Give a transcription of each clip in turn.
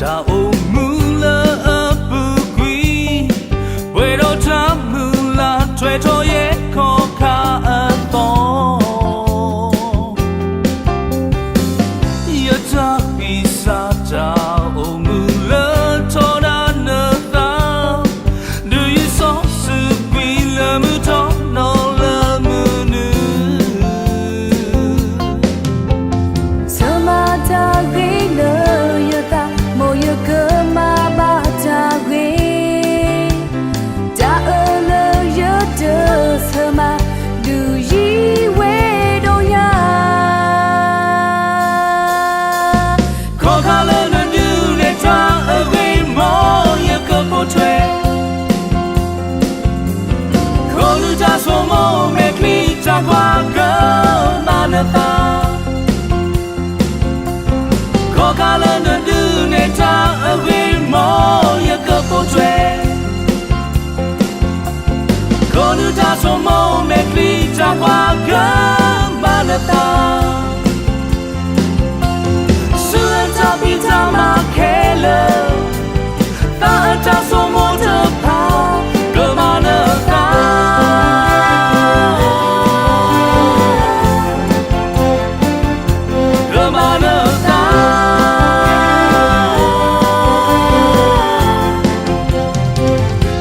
တၢ်အိၣ်မူလၢအပူၤကွံာ်, ပှဲၤဒီးတၢ်မုၢ်လၢ်ထွဲထီၣ်ယဲၢ်ခီၣ်ခါအသီ, ယတၢ်ဖံးစၢ်တၢ်အိၣ်မူလၢထီဒါနသး, ဒုးယ့ၣ်စီဆှံကွံာ်လၢမုၢ်ထီၣ်နီၢ်လၢမုၢ်နုာ် ဆၢမၤတၢ်ဂ့ၤလၢယသး, မ်ယကမၤဘၣ်တၢ်ဂ့ၤ, တၢ်အၢလၢယတဆၢမၤ, ဒုးယံၤဝဲဒီးယၤ ခီၣ်ခါလၢနဒုးနဲၣ်တၢ်အဂ့ၢ် မ်ယကပိာ်ထွဲ ခိၣ်နူာ်တၢ်ဆိကမိၣ်မဲာ်ချံတၢ်ကွၢ်ကမၤနသး, ခီၣ်ခါလၢနဒုးနဲၣ်တၢ်အဂ့ၢ် မ်ယကပိာ်ထွဲ ခိၣ်နူာ်တၢ်ဆိကမိၣ်မဲာ်ချံတၢ်ကွၢ်ကမၤနသး, ဆူအတၢ်ဖံးတၢ်မၤခဲလၢာ်, သးအတၢ်ဆိကမိၣ်တဖၣ် ကမၤနသး ကမၤနသး,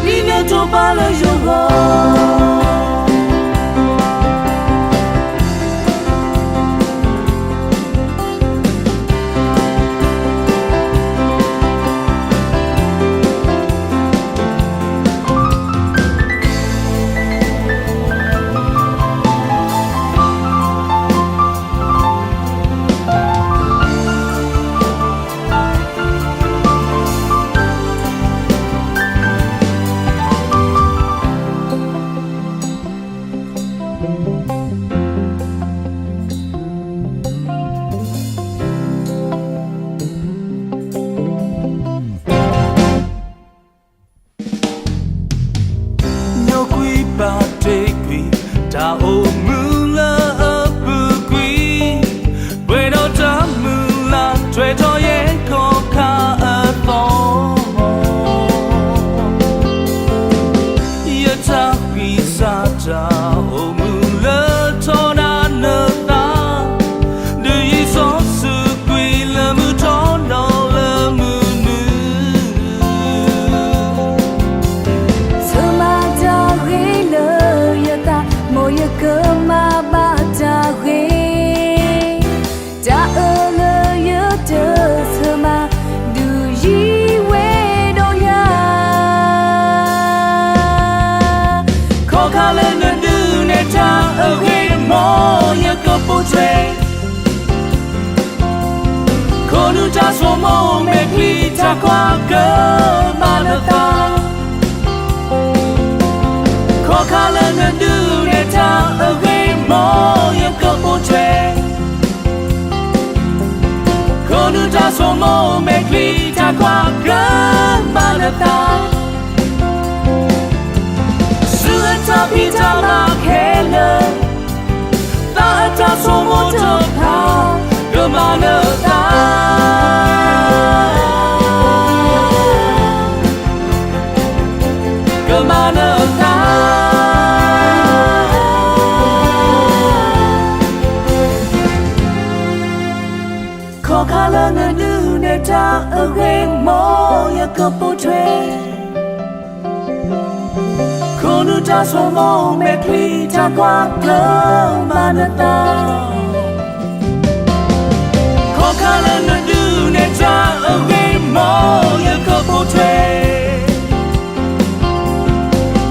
ဒ်နတိာ်ပာ်လၢယဂီၢ် ညိကွံာ်ဘၣ်တ့ၢ်ကွံာ် တၢ်အိၣ်မူလၢအပူၤကွံာ်, ပှဲၤဒီးတၢ်မုၢ်လၢ်ထွဲထီၣ်ယဲၢ်ခီၣ်ခါအသီ ယတၢ်ဖံးစၢ်တၢ်အိၣ်မူလၢထီဒါနသး, ဒုးယ့ၣ်စီဆှံကွံာ်လၢမုၢ်ထီၣ်နီၢ်လၢမုၢ်နုာ် ဆၢမၤတၢ်ဂ့ၤလၢယသး, မ်ယကမၤဘၣ်တၢ်ဂ့ၤ, တၢ်အၢလၢယတဆၢမၤ, ဒုးယံၤဝဲဒီးယၤ ခီၣ်ခါလၢနဒုးနဲၣ်တၢ်အဂ့ၢ် မ်ယကပိာ်ထွဲ ခိၣ်နူာ်တၢ်ဆိကမိၣ်မဲာ်ချံတၢ်ကွၢ်ကမၤနသး, ခီၣ်ခါလၢနဒုးနဲၣ်တၢ်အဂ့ၢ် မ်ယကပိာ်ထွဲ ခိၣ်နူာ်တၢ်ဆိကမိၣ်မဲာ်ချံတၢ်ကွၢ်ကမၤနသး, ဆူအတၢ်ဖံးတၢ်မၤခဲလၢာ်, သးအတၢ်ဆိကမိၣ်တဖၣ် ကမၤနသး ကမၤနသး, ခီၣ်ခါလၢနဒုးနဲၣ်တၢ်အဂ့ၢ် မ်ယကပိာ်ထွဲ ခိၣ်နူာ်တၢ်ဆိကမိၣ်မဲာ်ချံတၢ်ကွၢ်ကမၤနသး, ခီၣ်ခါလၢနဒုးနဲၣ်တၢ်အဂ့ၢ် မ်ယကပိာ်ထွဲ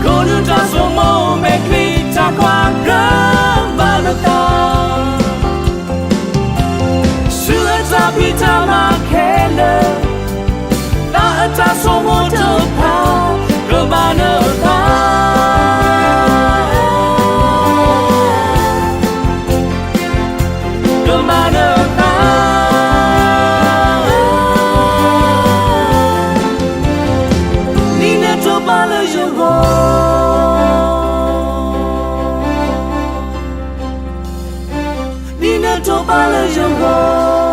ခိၣ်နူာ်တၢ်ဆိကမိၣ်မဲာ်ချံတၢ်ကွၢ်ကမၤနသး, ဆူအတၢ်ဖံးတၢ်မၤခဲလၢာ်, သးအတၢ်ဆိကမိၣ်တဖၣ် ကမၤနသး ကမၤနသး, ဒ်နတိာ်ပာ်လၢယဂီၢ် ဒ်နတိာ်ပာ်လၢယဂီၢ်,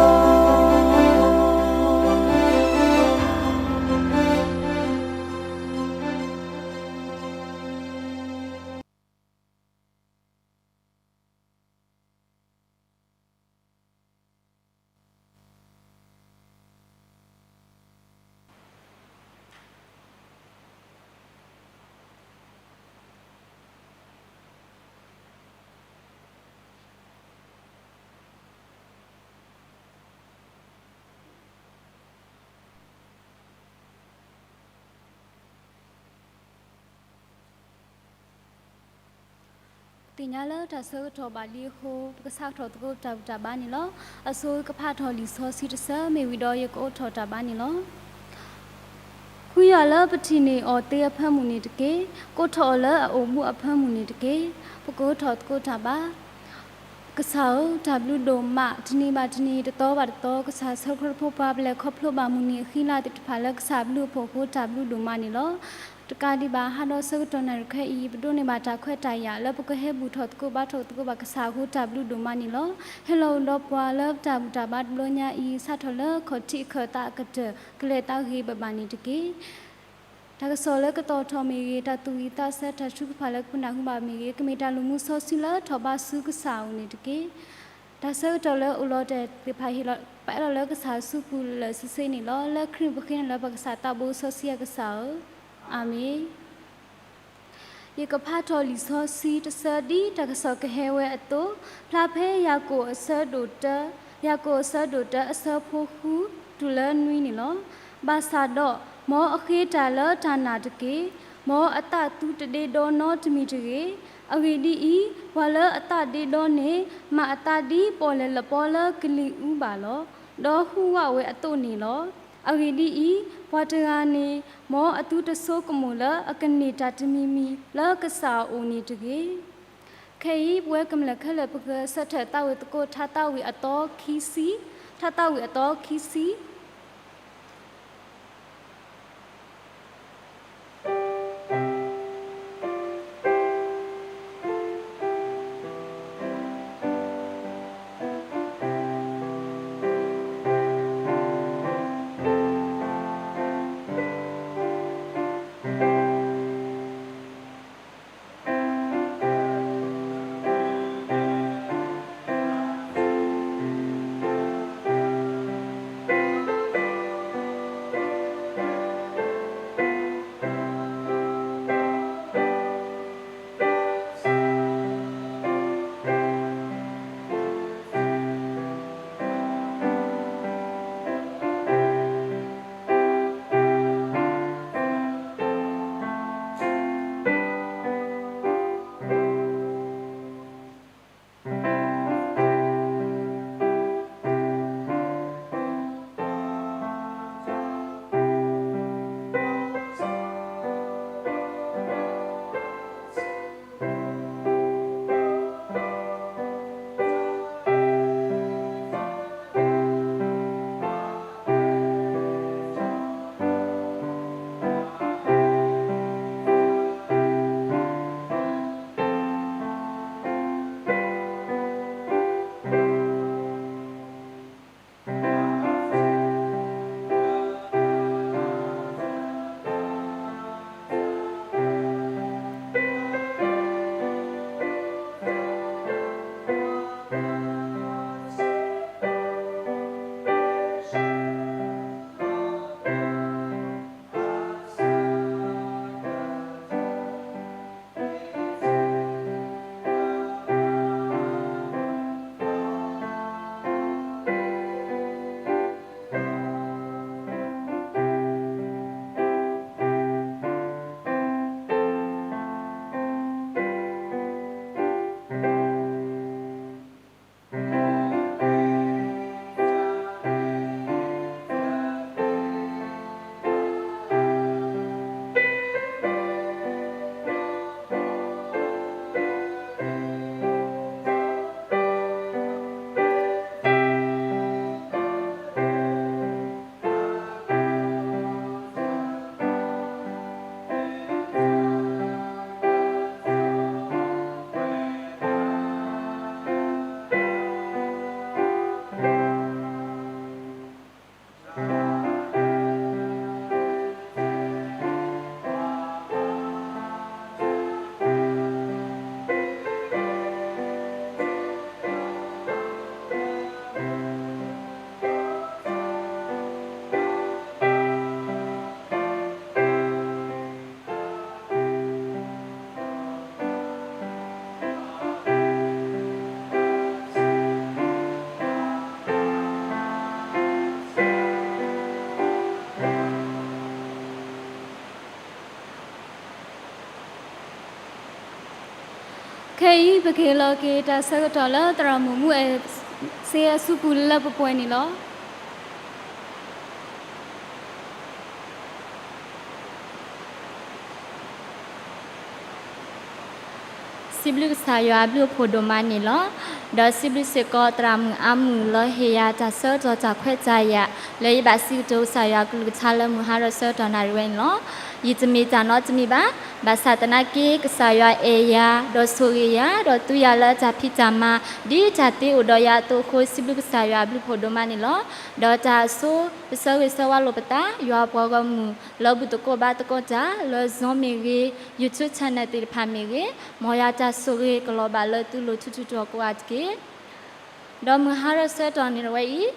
သ့ၣ်ညါလၢတၢ်ဆၢကတီၢ်ဘၣ်လံအဃိ ပကစးထီၣ်သကိးတၢ်ဘူၣ်တၢ်ဘါန့ၣ်လီၤ. အဆိကဖးထီၣ်လံာ်စီဆှံတဆၢ မ့ၢ်ဝံၤဒီးယကအိးထီၣ်တၢ်ဘါန့ၣ်လီၤ. ဃုယွၤလၢပထံၣ်န့ၢ်အီၤသ့အဖၢမုၢ်န့ၣ်တက့ၢ်. ကိးထီၣ်အီၤလၢအအိၣ်မူအဖၢမုၢ်န့ၣ်တက့ၢ်. ပကအိးထီၣ်သကိးတၢ်ဘါ. ကစၢ်ဧၢ, တၢ်ဘျုးဒိၣ်မး, တနံၤဘၣ်တနံၤ, တသီဘၣ်တသီ, ကစၢ်ဆၢကတီၢ်ဖိပှၤ ပလဲၤခီဖျိဘၣ်မုၢ်နံၤအဃံလၤသ့ၣ်တဖၣ်လၢကစၢ်အဘျုးအဖှိၣ်အဃိ တၢ်ဘျုးဒိၣ်မးန့ၣ်လီၤ. တကးဒံးဘၣ် ဟါဒီးဆၢကတီၢ်နၣ်ရံၣ်ခဲအံၤ ပဒိးန့ၢ်ဘၣ်တၢ်ခွဲးတၢ်ယာ်လၢပကဟဲဘူၣ်ထီၣ်သကိးဘါထီၣ်သကိးဘၣ်ကစၢ်အဃိ တၢ်ဘျုးဒိၣ်မးန့ၣ်လီၤ. ဟဲလီၤအိၣ်ဒီးပှၤလၢပတၢ်ဘူၣ်တၢ်ဘါတဘျီညါအံၤ စးထီၣ်လၢခီၣ်ထံးအခၢၣ်သးအကတၢၢ် ကလဲၤသးဂ့ၤဘၣ်ဘၣ်န့ၣ်တက့ၢ်. တၢ်ကစီၣ်လၢကသီၣ်ထီၣ်မ့ၢ်ဂ့ၤ, တၢ်သူၣ်ဝံၤသးစဲ တၢ်ထုကဖၣ်လၢကပနၢ်ဟူဘၣ်မ့ၢ်ဂ့ၤ, ကမ့ၢ်တၢ်လူၤမူစီဆှံလၢထီၣ်ဘးဆူကစၢ်အအိၣ်န့ၣ်တက့ၢ်. တၢ်ဆၢကတီၢ်လၢအိၣ်လီၤတဲာ်သ့ၣ်တဖၣ်ဟ့ၣ်လီၤပာ်လီၤလၢကစၢ်အစုပူၤလၢာ်လၢာ်ဆ့ဆ့န့ၣ်လီၤ. လၢခရံာ်ပဃ့နၤလၢပကစၢ်သးဘိစီဆှံအကစၢ်ဧၢ, အၤမ့ၣ်. ယကဖးထီၣ်လံာ်စီဆှံတဆၢဒ်တၢ်ကစီၣ်ကဟဲဝဲအသိး, ဖျါဖဲယၤကိာ်အဆၢဒိၣ်တၢ, ယၤကိာ်အဆၢဒိၣ်တၢ အဆၢဖိဃုတုၤလၢနွံန့ၣ်လီၤ. ဘၣ်ဆၣ်ဒီး မ်အဃ့တၢ်လၢတၢ်နာ်တက့ၢ်. မ်အသးသုတဒ့ဒီနီတမံၤတဂ့ၤ. အဂ့ၢ်ဒ်အံၤ, ပှၤလၢအသးဒ့ဒီန့ၣ် မၤအသးဒ်ပီၣ်လဲၣ်လပီလၢကလံၤအူဘၣ်လီၤ. ဒီးဟူးဝးဝဲအသိးန့ၣ်လီၤ. အဂ့ၢ်ဒ်အံၤ, ပှၤတဂၤန့ၣ် မ်အသုတဆိကမိၣ်လၢအကန့ၢ်တၢ်တမံၤမံၤလၢကစၢ်အအိၣ်န့ၣ်တဂ့ၤ. ခဲအံၤ ပဝဲကမျၢၢ်ခဲလၢာ် ပကဆၢထၢၣ်သးဝံၣ်သကိး ထါသးဝံၣ်အသီခံဆံ, ထါသးဝံၣ်အသီခံဆံ. ဖဲအံၤ ပကဟ့ၣ်လီၤက့ၤတၢ်ဆၢကတီၢ်လၢသရၣ်မုၣ်မူအဲၣ်စ့အစုပူၤလၢပှဲၤပှဲၤန့ၣ်လီၤ. စံးဘျုးကစၢ်ယွၤအဘျုးအဖှိၣ်ဒိၣ်မးန့ၣ်လီၤ. ဒီးစံးဘျုးစ့ၢ်ကီးသရၣ်မုၣ်အါမုၣ်လၢဟ့ၣ်ယၤတၢ်ဆၢကတီၢ်တၢ်ခွဲးတၢ်ယာ် လၢယဘၣ်စံးကတိၤကစၢ်ယွၤအကလုၢ်ကထါလၢမုၢ်ဟါဒီးဆၢကတီၢ်နၣ်ရံၣ်ဝဲန့ၣ်လီၤ. ယတမ့ၢ်တၢ်နီတမံၤဘၣ်, ဘၣ်ဆၣ်သနာ်က့ ကစၢ်ယွၤအဲၣ်ယၤ ဒီးဆိၣ်ဂ့ၤယၤ ဒီးသူယၤလၢတၢ်ဖံးတၢ်မၤ ဒ်တၢ်သ့အိၣ်ဒီးယၤအသိးအဃိ စံးဘျုးကစၢ်ယွၤအဘျုးအဖှိၣ်ဒိၣ်မးန့ၣ်လီၤ. ဒီးတၢ်အဆိ ပဆၢဂ့ၤဆၢဝါလိာ်ပသး ယွၤပှၤဂီၢ်မုၢ် လၢဘူၣ်သကိးဘါသကိးတၢ် လၢ Zoom မ့ၢ်ဂ့ၤ, YouTube channel သ့ၣ်တဖၣ်မ့ၢ်ဂ့ၤ, မ်ယွၤတၢ်ဆိၣ်ဂ့ၤကလီၤဘၣ်လၢသုလိၤထူထူတီၤကိးဂၤတက့ၢ်. ဒီးမုၢ်ဟါဒီးဆၢကတီၢ်နၣ်ရံၣ်ဝဲအံၤ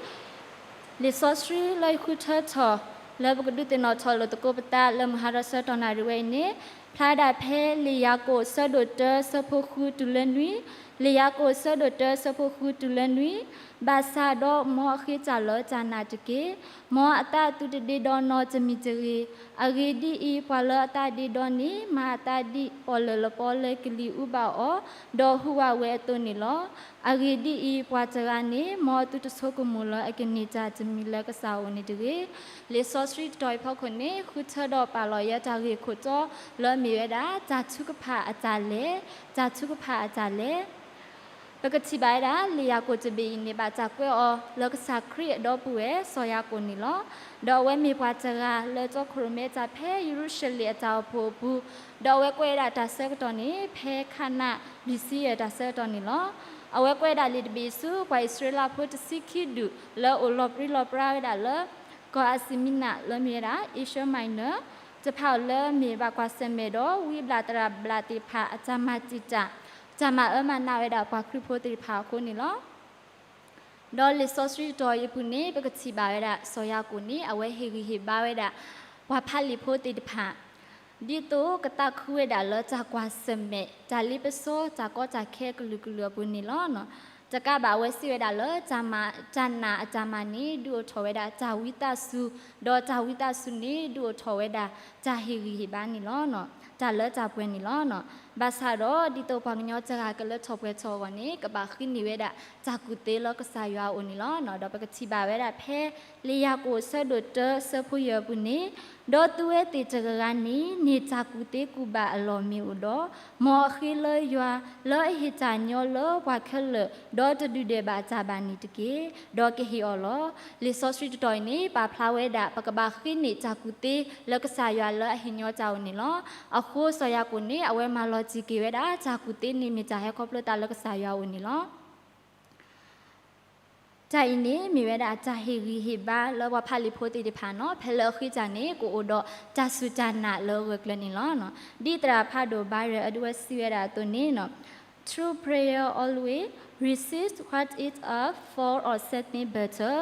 လံာ်စီဆှံလၢယဃုထၢထီၣ် လၢပကဒုးသ့ၣ်နီၣ်ထီၣ်လိာ်သကိးပသးလၢမုၢ်ဟါဒီးဆၢကတီၢ်နၣ်ရံၣ်ဝဲအံၤန့ၣ် ဖျါဒၣ်ဖဲလံာ်ယၤကိာ်အဆၢဒိၣ်တၢ ဆၢဖိဃုတုၤလၢနွံ, လံာ်ယၤကိာ်အဆၢဒိၣ်တၢ ဆၢဖိဃုတုၤလၢနွံ, ဘၣ်ဆၣ်ဒီးမ်အဃ့တၢ်လၢတၢ်နာ်တက့ၢ်. မ်အသးအသူတဒ့ဒီနီတမံၤတဂ့ၤ. အဂ့ၢ်ဒ်အံၤ, ပှၤလၢအသးဒ့ဒီန့ၣ် မၤအသးဒ်ပီၣ်လဲၣ်လပီလၢကလံၤအူဘၣ်အီၤ, ဒီးဟူးဝးဝဲအသိးန့ၣ်လီၤ. အဂ့ၢ်ဒ်အံၤ, ပှၤတဂၤန့ၣ် မ်အသုတဆိကမိၣ်လၢအကန့ၢ်တၢ်တမံၤလၢကစၢ်အအိၣ်န့ၣ်တဂ့ၤ. လံာ်စီဆှံတတီၤအံၤဖီခိၣ်န့ၣ် ဃုထၢဒီးပာ်လီၤယဲတၢ်ဂ့ၢ်ခိၣ်တီလၢမ့ၢ်ဝဲဒၣ် တၢ်ထုကဖၣ်အတၢ်လဲၤ, တၢ်ထုကဖၣ်အတၢ်လဲၤ ပကထံၣ်ဘၣ်ဝဲဒၣ် လံာ်ယၤကိာ်တဘ့ၣ်အံၤန့ၣ် ဘၣ်တၢ်ကွဲးအီၤလၢကစၢ်ခရံာ်အဒီပုၢ်ဝဲၢ် စီၤယၤကိာ်န့ၣ်လီၤ. ဒီးအဝဲမ့ၢ်ပှၤတဂၤလၢတီခိၣ်ရိၣ်မဲတၢ်ဖဲယရူၤၡလ့ၣ်အတၢ်အိၣ်ဖှိၣ်အပူၤ, ဒီးအဝဲကွဲးဝဲဒၣ်တၢ်ဆၢကတီၢ်န့ၣ် ဖဲခါနၣ် ဘံၣ်စံယဲၢ် တၢ်ဆၢကတီၢ်န့ၣ်လီၤ. အဝဲကွဲးဝဲဒၣ်လံာ်တဘ့ၣ်ဆူ ပှၤအံၣ်စရ့လးဖိတဆံခံဒူၣ် လၢအိၣ်လီၤပြံလီၤပြါဝဲဒၣ်လၢ ကီၢ်အၣ်စံမံနၣ် လၢမ့ၢ်ဝဲဒၣ် Asia Minor တဖၣ်အံၤလၢမ့ၢ်ဘၣ်ကွၢ်ဆၢၣ်မဲာ်ဒီး ဝံဘျၣ်သရၣ်ဘျၣ်သ့ၣ်တဖၣ် အတၢ်မၤတံာ်တာ် တၢ်မၤအၢမၤနးဝဲဒၣ်ပှၤခရံာ်ဖိသ့ၣ်တဖၣ်အဃိန့ၣ်လီၤ. ဒီးလံာ်စီဆှံတတီၤအံၤအပူၤန့ၣ် ပကထံၣ်ဘၣ်ဝဲဒၣ် စီၤယၤကိာ်န့ၣ် အဝဲဟ့ၣ်ဂံၢ်ဟ့ၣ်ဘါဝဲဒၣ် ပှၤဖးလံာ်ဖိသ့ၣ်တဖၣ် ဒ်သိးကသးခုဝဲဒၣ်လၢတၢ်ကွၢ်ဆၢၣ်မဲာ် တၢ်လ့ပစီ တၢ်ကီတၢ်ခဲကလုာ်ကလုာ်အပူၤန့ၣ်လီၤ. တကးဘၣ်အဝဲစံးဝဲဒၣ်လၢ တၢ်နာ်အတၢ်မၤန့ၣ် ဒုးအိၣ်ထီၣ်ဝဲဒၣ်တၢ်ဝံသးစူၤ, ဒီးတၢ်ဝံသးစူၤန့ၣ် ဒုးအိၣ်ထီၣ်ဝဲဒၣ်တၢ်ဟ့ၣ်ဂံၢ်ဟ့ၣ်ဘါန့ၣ်လီၤ. တၢ်လၢတၢ်ပှဲၤန့ၣ်လီၤ. ဘၣ်ဆၣ်ဒီး ဒ်သိးပှၤကညီတဂၤကလၢထီၣ်ပှဲၤထီၣ်အဂီၢ်န့ၣ် ကဘၣ်ဃ့န့ၢ်ဝဲဒၣ်တၢ်ကူၣ်သ့လၢကစၢ်ယွၤအအိၣ်န့ၣ်လီၤ. ဒီးပကထံၣ်ဘၣ်ဝဲဒၣ်ဖဲ လံာ်ယၤကိာ်အဆၢဒိၣ်တၢ ဆၢဖိယဲၢ်အပူၤန့ၣ်, ဒီးသုဝဲသ့ၣ်တဂၤဂၤန့ၣ် န့ၢ်တၢ်ကူၣ်သ့ကူၣ်ဘၣ်အလီၢ်မ့ၢ်အိၣ်ဒီး, မ်အဃ့လၢယွၤ လၢအဟ့ၣ်တၢ်ညီလၢပှၤခဲလၢာ် ဒီးတဒုၣ်ဒွဲၣ်ဘၣ်တၢ်ဘၣ်န့ၣ်တက့ၢ်. ဒီးကဟ့ၣ်အီၤလီၤ. လံာ်စီဆှံတတီၤအံၤန့ၣ် ပာ်ဖျါဝဲဒၣ် ပကဘၣ်ဃ့န့ၢ်တၢ်ကူၣ်သ့လၢကစၢ်ယွၤလၢအဟ့ၣ်ညီတၢ်အိၣ်န့ၣ်လီၤ. အဃိစီၤယၤကိာ်န့ၣ် အဝဲမၤလီၤတံၢ်က့ၤဝဲဒၣ် တၢ်ကူၣ်သ့န့ၣ်မ့ၢ်တၢ်ဟဲခီဖျိသးလၢကစၢ်ယွၤအအိၣ်န့ၣ်လီၤ. တၢ်အံၤန့ၣ်မ့ၢ်ဝဲဒၣ်တၢ်ဟ့ၣ်ဂံၢ်ဟ့ၣ်ဘါလၢပှၤဖးလံာ်ဖိသ့ၣ်တဖၣ်န့ၣ်, ဖဲလၢအဃ့တၢ်န့ၣ် ကအိၣ်ဒီးတၢ်စူၢ်တၢ်နာ်လၢအဂၢၢ်ကျၢၤန့ၣ်လီၤ. ဒ်သရၣ်ဖးဒိၣ် Byron Edwards စံးဝဲဒၣ်အသိးန့ၣ်, True prayer always resists what is of false or Satan better.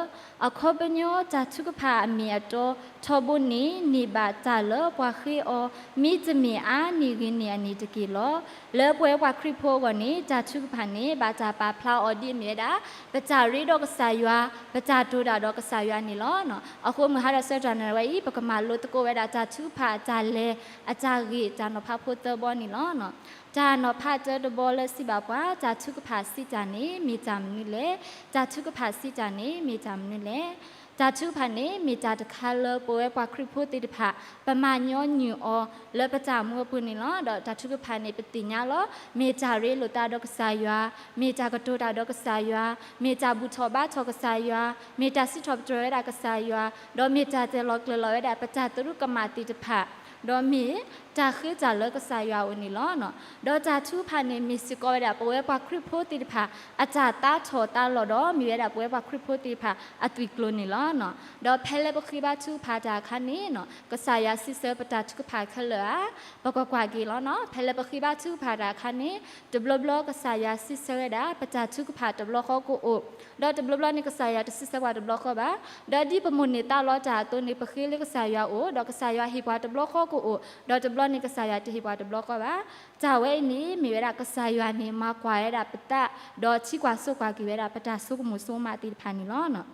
အခီပညီ တၢ်ထုကဖၣ်အမ့ၢ်အတီထီဘိန့ၣ် န့ၢ်ဘၣ်တၢ်လၢပှၤဃ့အီၤ မ့တမ့ၢ်အါန့ၢ်ဂ့ၤန့ၢ်အန့ၣ်တက့ၢ်လီၤ. လၢပဝဲပှၤခရံာ်ဖိအဂီၢ်န့ၣ် တၢ်ထုကဖၣ်န့ၣ် ဘၣ်တၢ်ပာ်ဖျါအီၤဒ်အမ့ၢ်ဝဲဒၣ် ပတၢ်ရ့ဒီးကစၢ်ယွၤ, ပတၢ်တိာ်တၢ်ဒီးကစၢ်ယွၤန့ၣ်လီၤ. အဃိမုၢ်ဟါဒီးဆၢကတီၢ်နၣ်ရံၣ်ဝဲအံၤ ပကမၤလိသကိးဝဲဒၣ်တၢ်ထုကဖၣ်အတၢ်လဲၤ အတၢ်ဂ့ၢ် တၢ်နီၤဖးဖိသၢဘီန့ၣ်လီၤ. တၢ်နီၤဖးတၢတဘီလၢစံးဘၣ်ပှၤ တၢ်ထုကဖၣ်စံးတၢ်န့ၣ် မ့ၢ်တၢ်မနုၤလဲၣ်. တၢ်ထုကဖၣ်စံးတၢ်န့ၣ် မ့ၢ်တၢ်မနုၤလဲၣ်. တၢ်ထုကဖၣ်န့ၣ် မ့ၢ်တၢ်တခါလၢပဝဲပှၤခရံာ်ဖိသ့ၣ်တဖၣ် ပမၤညီနုၢ်အီၤလၢပတၢ်မူအပူၤန့ၣ်လီၤ. ဒီးတၢ်ထုကဖၣ်န့ၣ် ပသ့ၣ်ညါလီၤ မ့ၢ်တၢ်ရ့လိာ်သးဒီးကစၢ်ယွၤ, မ့ၢ်တၢ်ကတိၤတၢ်ဒီးကစၢ်ယွၤ, မ့ၢ်တၢ်ဘူၣ်ထီၣ်ဘါထီၣ်ကစၢ်ယွၤ, မ့ၢ်တၢ်စံးထီၣ်ပတြၢၤဝဲဒၣ်ကစၢ်ယွၤ, ဒီးမ့ၢ်တၢ်တဲလီၤကျဲၤလီၤဝဲဒၣ်ပတၢ်သရူးကမၣ်သ့ၣ်တဖၣ်, ဒီးမ့ၢ်တၢ်ဃ့တၢ်လၢကစၢ်ယွၤအအိၣ်န့ၣ်လီၤ. ဒီးတၢ်ထုကဖၣ်န့ၣ် မ့ၢ်စ့ၢ်ကီးဝဲဒၣ် ပဝဲပှၤခရံာ်ဖိသ့ၣ်တဖၣ် အတၢ်သးထီၣ်သးလီၤဒီး မ့ၢ်ဝဲဒၣ်ပဝဲပှၤခရံာ်ဖိသ့ၣ်တဖၣ် အသွံၣ်ကျိၤန့ၣ်လီၤ. ဒီးဖဲလၢပဃ့ဘါထုကဖၣ်တၢ်အခါန့ၣ် ကစၢ်ယွၤစံးဆၢပတၢ်ထုကဖၣ်ခဲလၢာ်ဧါ, ပကကွၢ်က့ၤလီၤ. ဖဲလၢပဃ့ဘါထုကဖၣ်တၢ်အခါန့ၣ် တဘျီဘျီကစၢ်ယွၤစံးဆၢဝဲဒၣ် ပတၢ်ထုကဖၣ်တဘျီဃီကအိၣ်, ဒီးတဘျီဘျီန့ၣ် ကစၢ်ယွၤတစံးဆၢပှၤတဘျီဃီဘၣ်. ဒီးဒ်ပမိၣ်န့ၢ်သးလီတၢ်အသိးန့ၣ် ပဃ့လၢကစၢ်ယွၤအအိၣ်, ဒီးကစၢ်ယွၤဟ့ၣ်ပှၤတဘျီဃီကအိၣ်, ဒီးတဘျီန့ၣ် ကစၢ်ယွၤတဟ့ၣ်ပှၤတဘျီဃီဘၣ်. တၢ်ဝဲအံၤန့ၣ် မ့ၢ်ဝဲဒၣ်ကစၢ်ယွၤန့ၣ် မၤကွၢ်ဝဲဒၣ်ပသး, ဒီးထံကွၢ်စိကွၢ်က့ၤဝဲဒၣ် ပတၢ်ဆိကမိၣ်ဆိကမးသ့ၣ်တဖၣ်န့ၣ်လီၤ.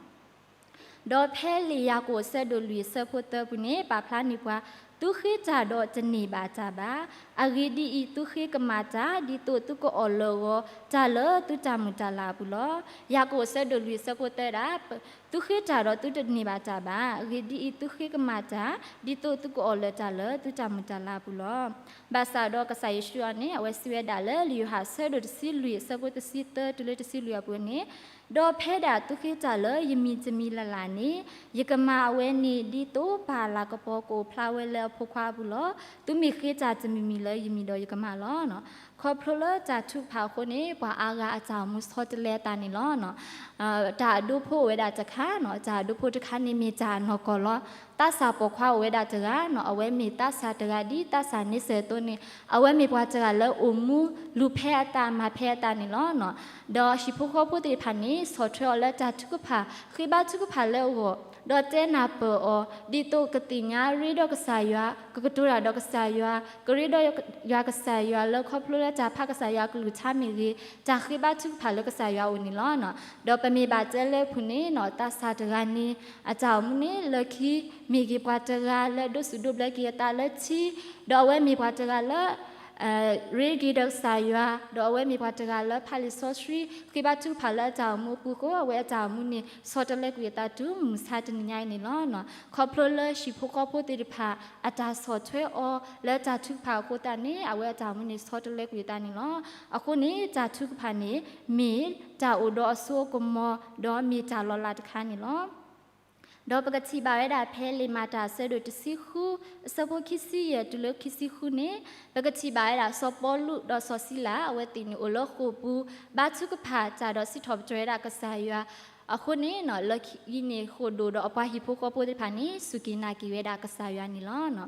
ဒီးဖဲလံာ်ယၤကိာ်အဆၢဒိၣ်လွံၢ်အဆၢဖိသၢပူၤန့ၣ် ပာ်ဖျါန့ၢ်ပှၤ သုဃ့တၢ်ဒီးတန့ၢ်ဘၣ်တၢ်ဘၣ်. အဂ့ၢ်ဒ်အံၤ, သုဃ့ကမၣ်တၢ် ဒ်သိးသုကအီၣ်လၢာ်အဂီၢ် တၢ်လၢသုတၢ်မုာ်တၢ်လၤအပူၤလီၤ. ယၤကိာ်အဆၢဒိၣ်လွံၢ်အဆၢဖိသၢဒၣ်, သုဃ့တၢ်ဒီးသုတန့ၢ်ဘၣ်တၢ်ဘၣ်. အဂ့ၢ်ဒ်အံၤ, သုဃ့ကမၣ်တၢ် ဒ်သိးသုကအီၣ်လၢာ်တၢ်လၢသုတၢ်မုာ်တၢ်လၤအပူၤလီၤ. ဘၣ်ဆၣ်ဒီးကစၢ်ယ့ၣ်ၡူးအံၤန့ၣ် အဝဲစံးဝဲဒၣ်လၢလံာ်ယိၤဟၣ်အဆၢဒိၣ်တဆံလွံၢ်အဆၢဖိတဆံသၢတုၤလၢတဆံလွံၢ်အပူၤန့ၣ်, ဒီးဖဲဒၣ်သုဃ့တၢ်လၢယမံၤတမံၤလၢ်လၢ်န့ၣ်, ယကမၤအဝဲန့ၣ် ဒ်သိးပၢ်လၤကပီၤကအိၣ်ဖျါဝဲလၢအဖိခွါအပူၤလီၤ. သုမ့ၢ်ဃ့တၢ်တမံၤမံၤလၢယမံၤဒီးယကမၤလီၤ. ခီဖျိလၢတၢ်ထုကဖၣ်အဃိန့ၣ် ပှၤအါဂၤအတၢ်အိၣ်မူဆီတလဲအသးန့ၣ်လီၤ. တၢ်အဒိဖိအိၣ်ဝဲဒၣ်တခါ, တၢ်အဒိဖိတခါန့ၣ်မ့ၢ်တၢ်နီၢ်ကီၢ်လီၤ. သးစၢ်ပိာ်ခွါအိၣ်ဝဲဒၣ်တဂၤ, အဝဲမ့ၢ်သးစၢ်တဂၤဒ်သးစၢ်န့ဆၢၣ်အသိးန့ၣ်, အဝဲမ့ၢ်ပှၤတဂၤလၢအိၣ်မူလူၤဖဲအသးမၤဖဲအသးန့ၣ်လီၤ. ဒီးဟံၣ်ဖိဃီဖိသ့ၣ်တဖၣ်န့ၣ် ဆီၣ်ထွဲအီၤလၢတၢ်ထုကဖၣ်, ဃ့ဘါထုကဖၣ်လၢအဂီၢ်, ဒီးတဲနၢ်ပၢၢ်အီၤ ဒ်သိးကသ့ၣ်ညါရ့ဒီးကစၢ်ယွၤ, ကကတိၤတၢ်ဒီးကစၢ်ယွၤ, ကရ့ဒီးယွၤကစၢ်ယွၤလၢခီဖျိလၢတၢ်ဖးကစၢ်ယွၤအကလုၢ်ကထါမ့ၢ်ဂ့ၤ, တၢ်ဃ့ဘါထုကဖၣ်လၢကစၢ်ယွၤအအိၣ်န့ၣ်လီၤ. ဒီးပမ့ၢ်ဘၣ်တဲလၢအပူၤန့ၣ် သးစၢ်တဂၤန့ၣ် အတၢ်အိၣ်မူန့ၣ် လၢခံမ့ၢ်ဂ့ၤပှၤတဂၤလၢဒိးစူၣ်ဒိးဘျၢက့ၤအသးလၢထံ, ဒီးအဝဲမ့ၢ်ပှၤတဂၤလၢ ရ့က့ၤဒီးကစၢ်ယွၤ, ဒီးအဝဲမ့ၢ်ပှၤတဂၤလၢဖးလံာ်စီဆှံ, ဃ့ဘါထုကဖၣ်လၢအတၢ်အိၣ်မူအပူၤအဃိ, အဝဲအတၢ်အိၣ်မူန့ၣ် ဆီတလဲကွံာ်အသးတုၤမုၢ်မဆါတနံၤညါအံၤန့ၣ်လီၤ. ခီဖျိလၢဟံၣ်ဖိဃီဖိသ့ၣ်တဖၣ် အတၢ်ဆီၣ်ထွဲအီၤလၢတၢ်ထုကဖၣ်အဃိသတးန့ၣ် အဝဲအတၢ်အိၣ်မူန့ၣ် ဆီတလဲကွံာ်အသးန့ၣ်လီၤ. အဃိန့ၣ် တၢ်ထုကဖၣ်န့ၣ် မ့ၢ်တၢ်အိၣ်ဒီးအစိအကမီၤ ဒီးမ့ၢ်တၢ်လီၤလးတခါန့ၣ်လီၤ. ဒီးပကထံၣ်ဘၣ်ဝဲဒၣ်ဖဲလံာ်မၤတၢ်အဆၢဒိၣ်တဆံဃု အဆၢဖိခံဆံယဲၢ်တုၤလၢခံဆံဃုန့ၣ်, ပကထံၣ်ဘၣ်ဝဲဒၣ်စီၤပီလူးဒီးစီၤစံလၤ အဝဲသ့ၣ်န့ၣ်အိၣ်လၢဃိာ်ပူၤ ဘါထုကဖၣ်တၢ်ဒီးစံးထီၣ်ပတြၢၤဝဲဒၣ်ကစၢ်ယွၤအဃိန့ၣ်, လၢခံန့ၣ်ဃိာ်ဒိၣ်ဒီးအပှၤဟံၣ်ဖိဃီဖိသ့ၣ်တဖၣ်န့ၣ် စူၢ်က့ၤနာ်က့ၤဝဲဒၣ်ကစၢ်ယွၤန့ၣ်လီၤ.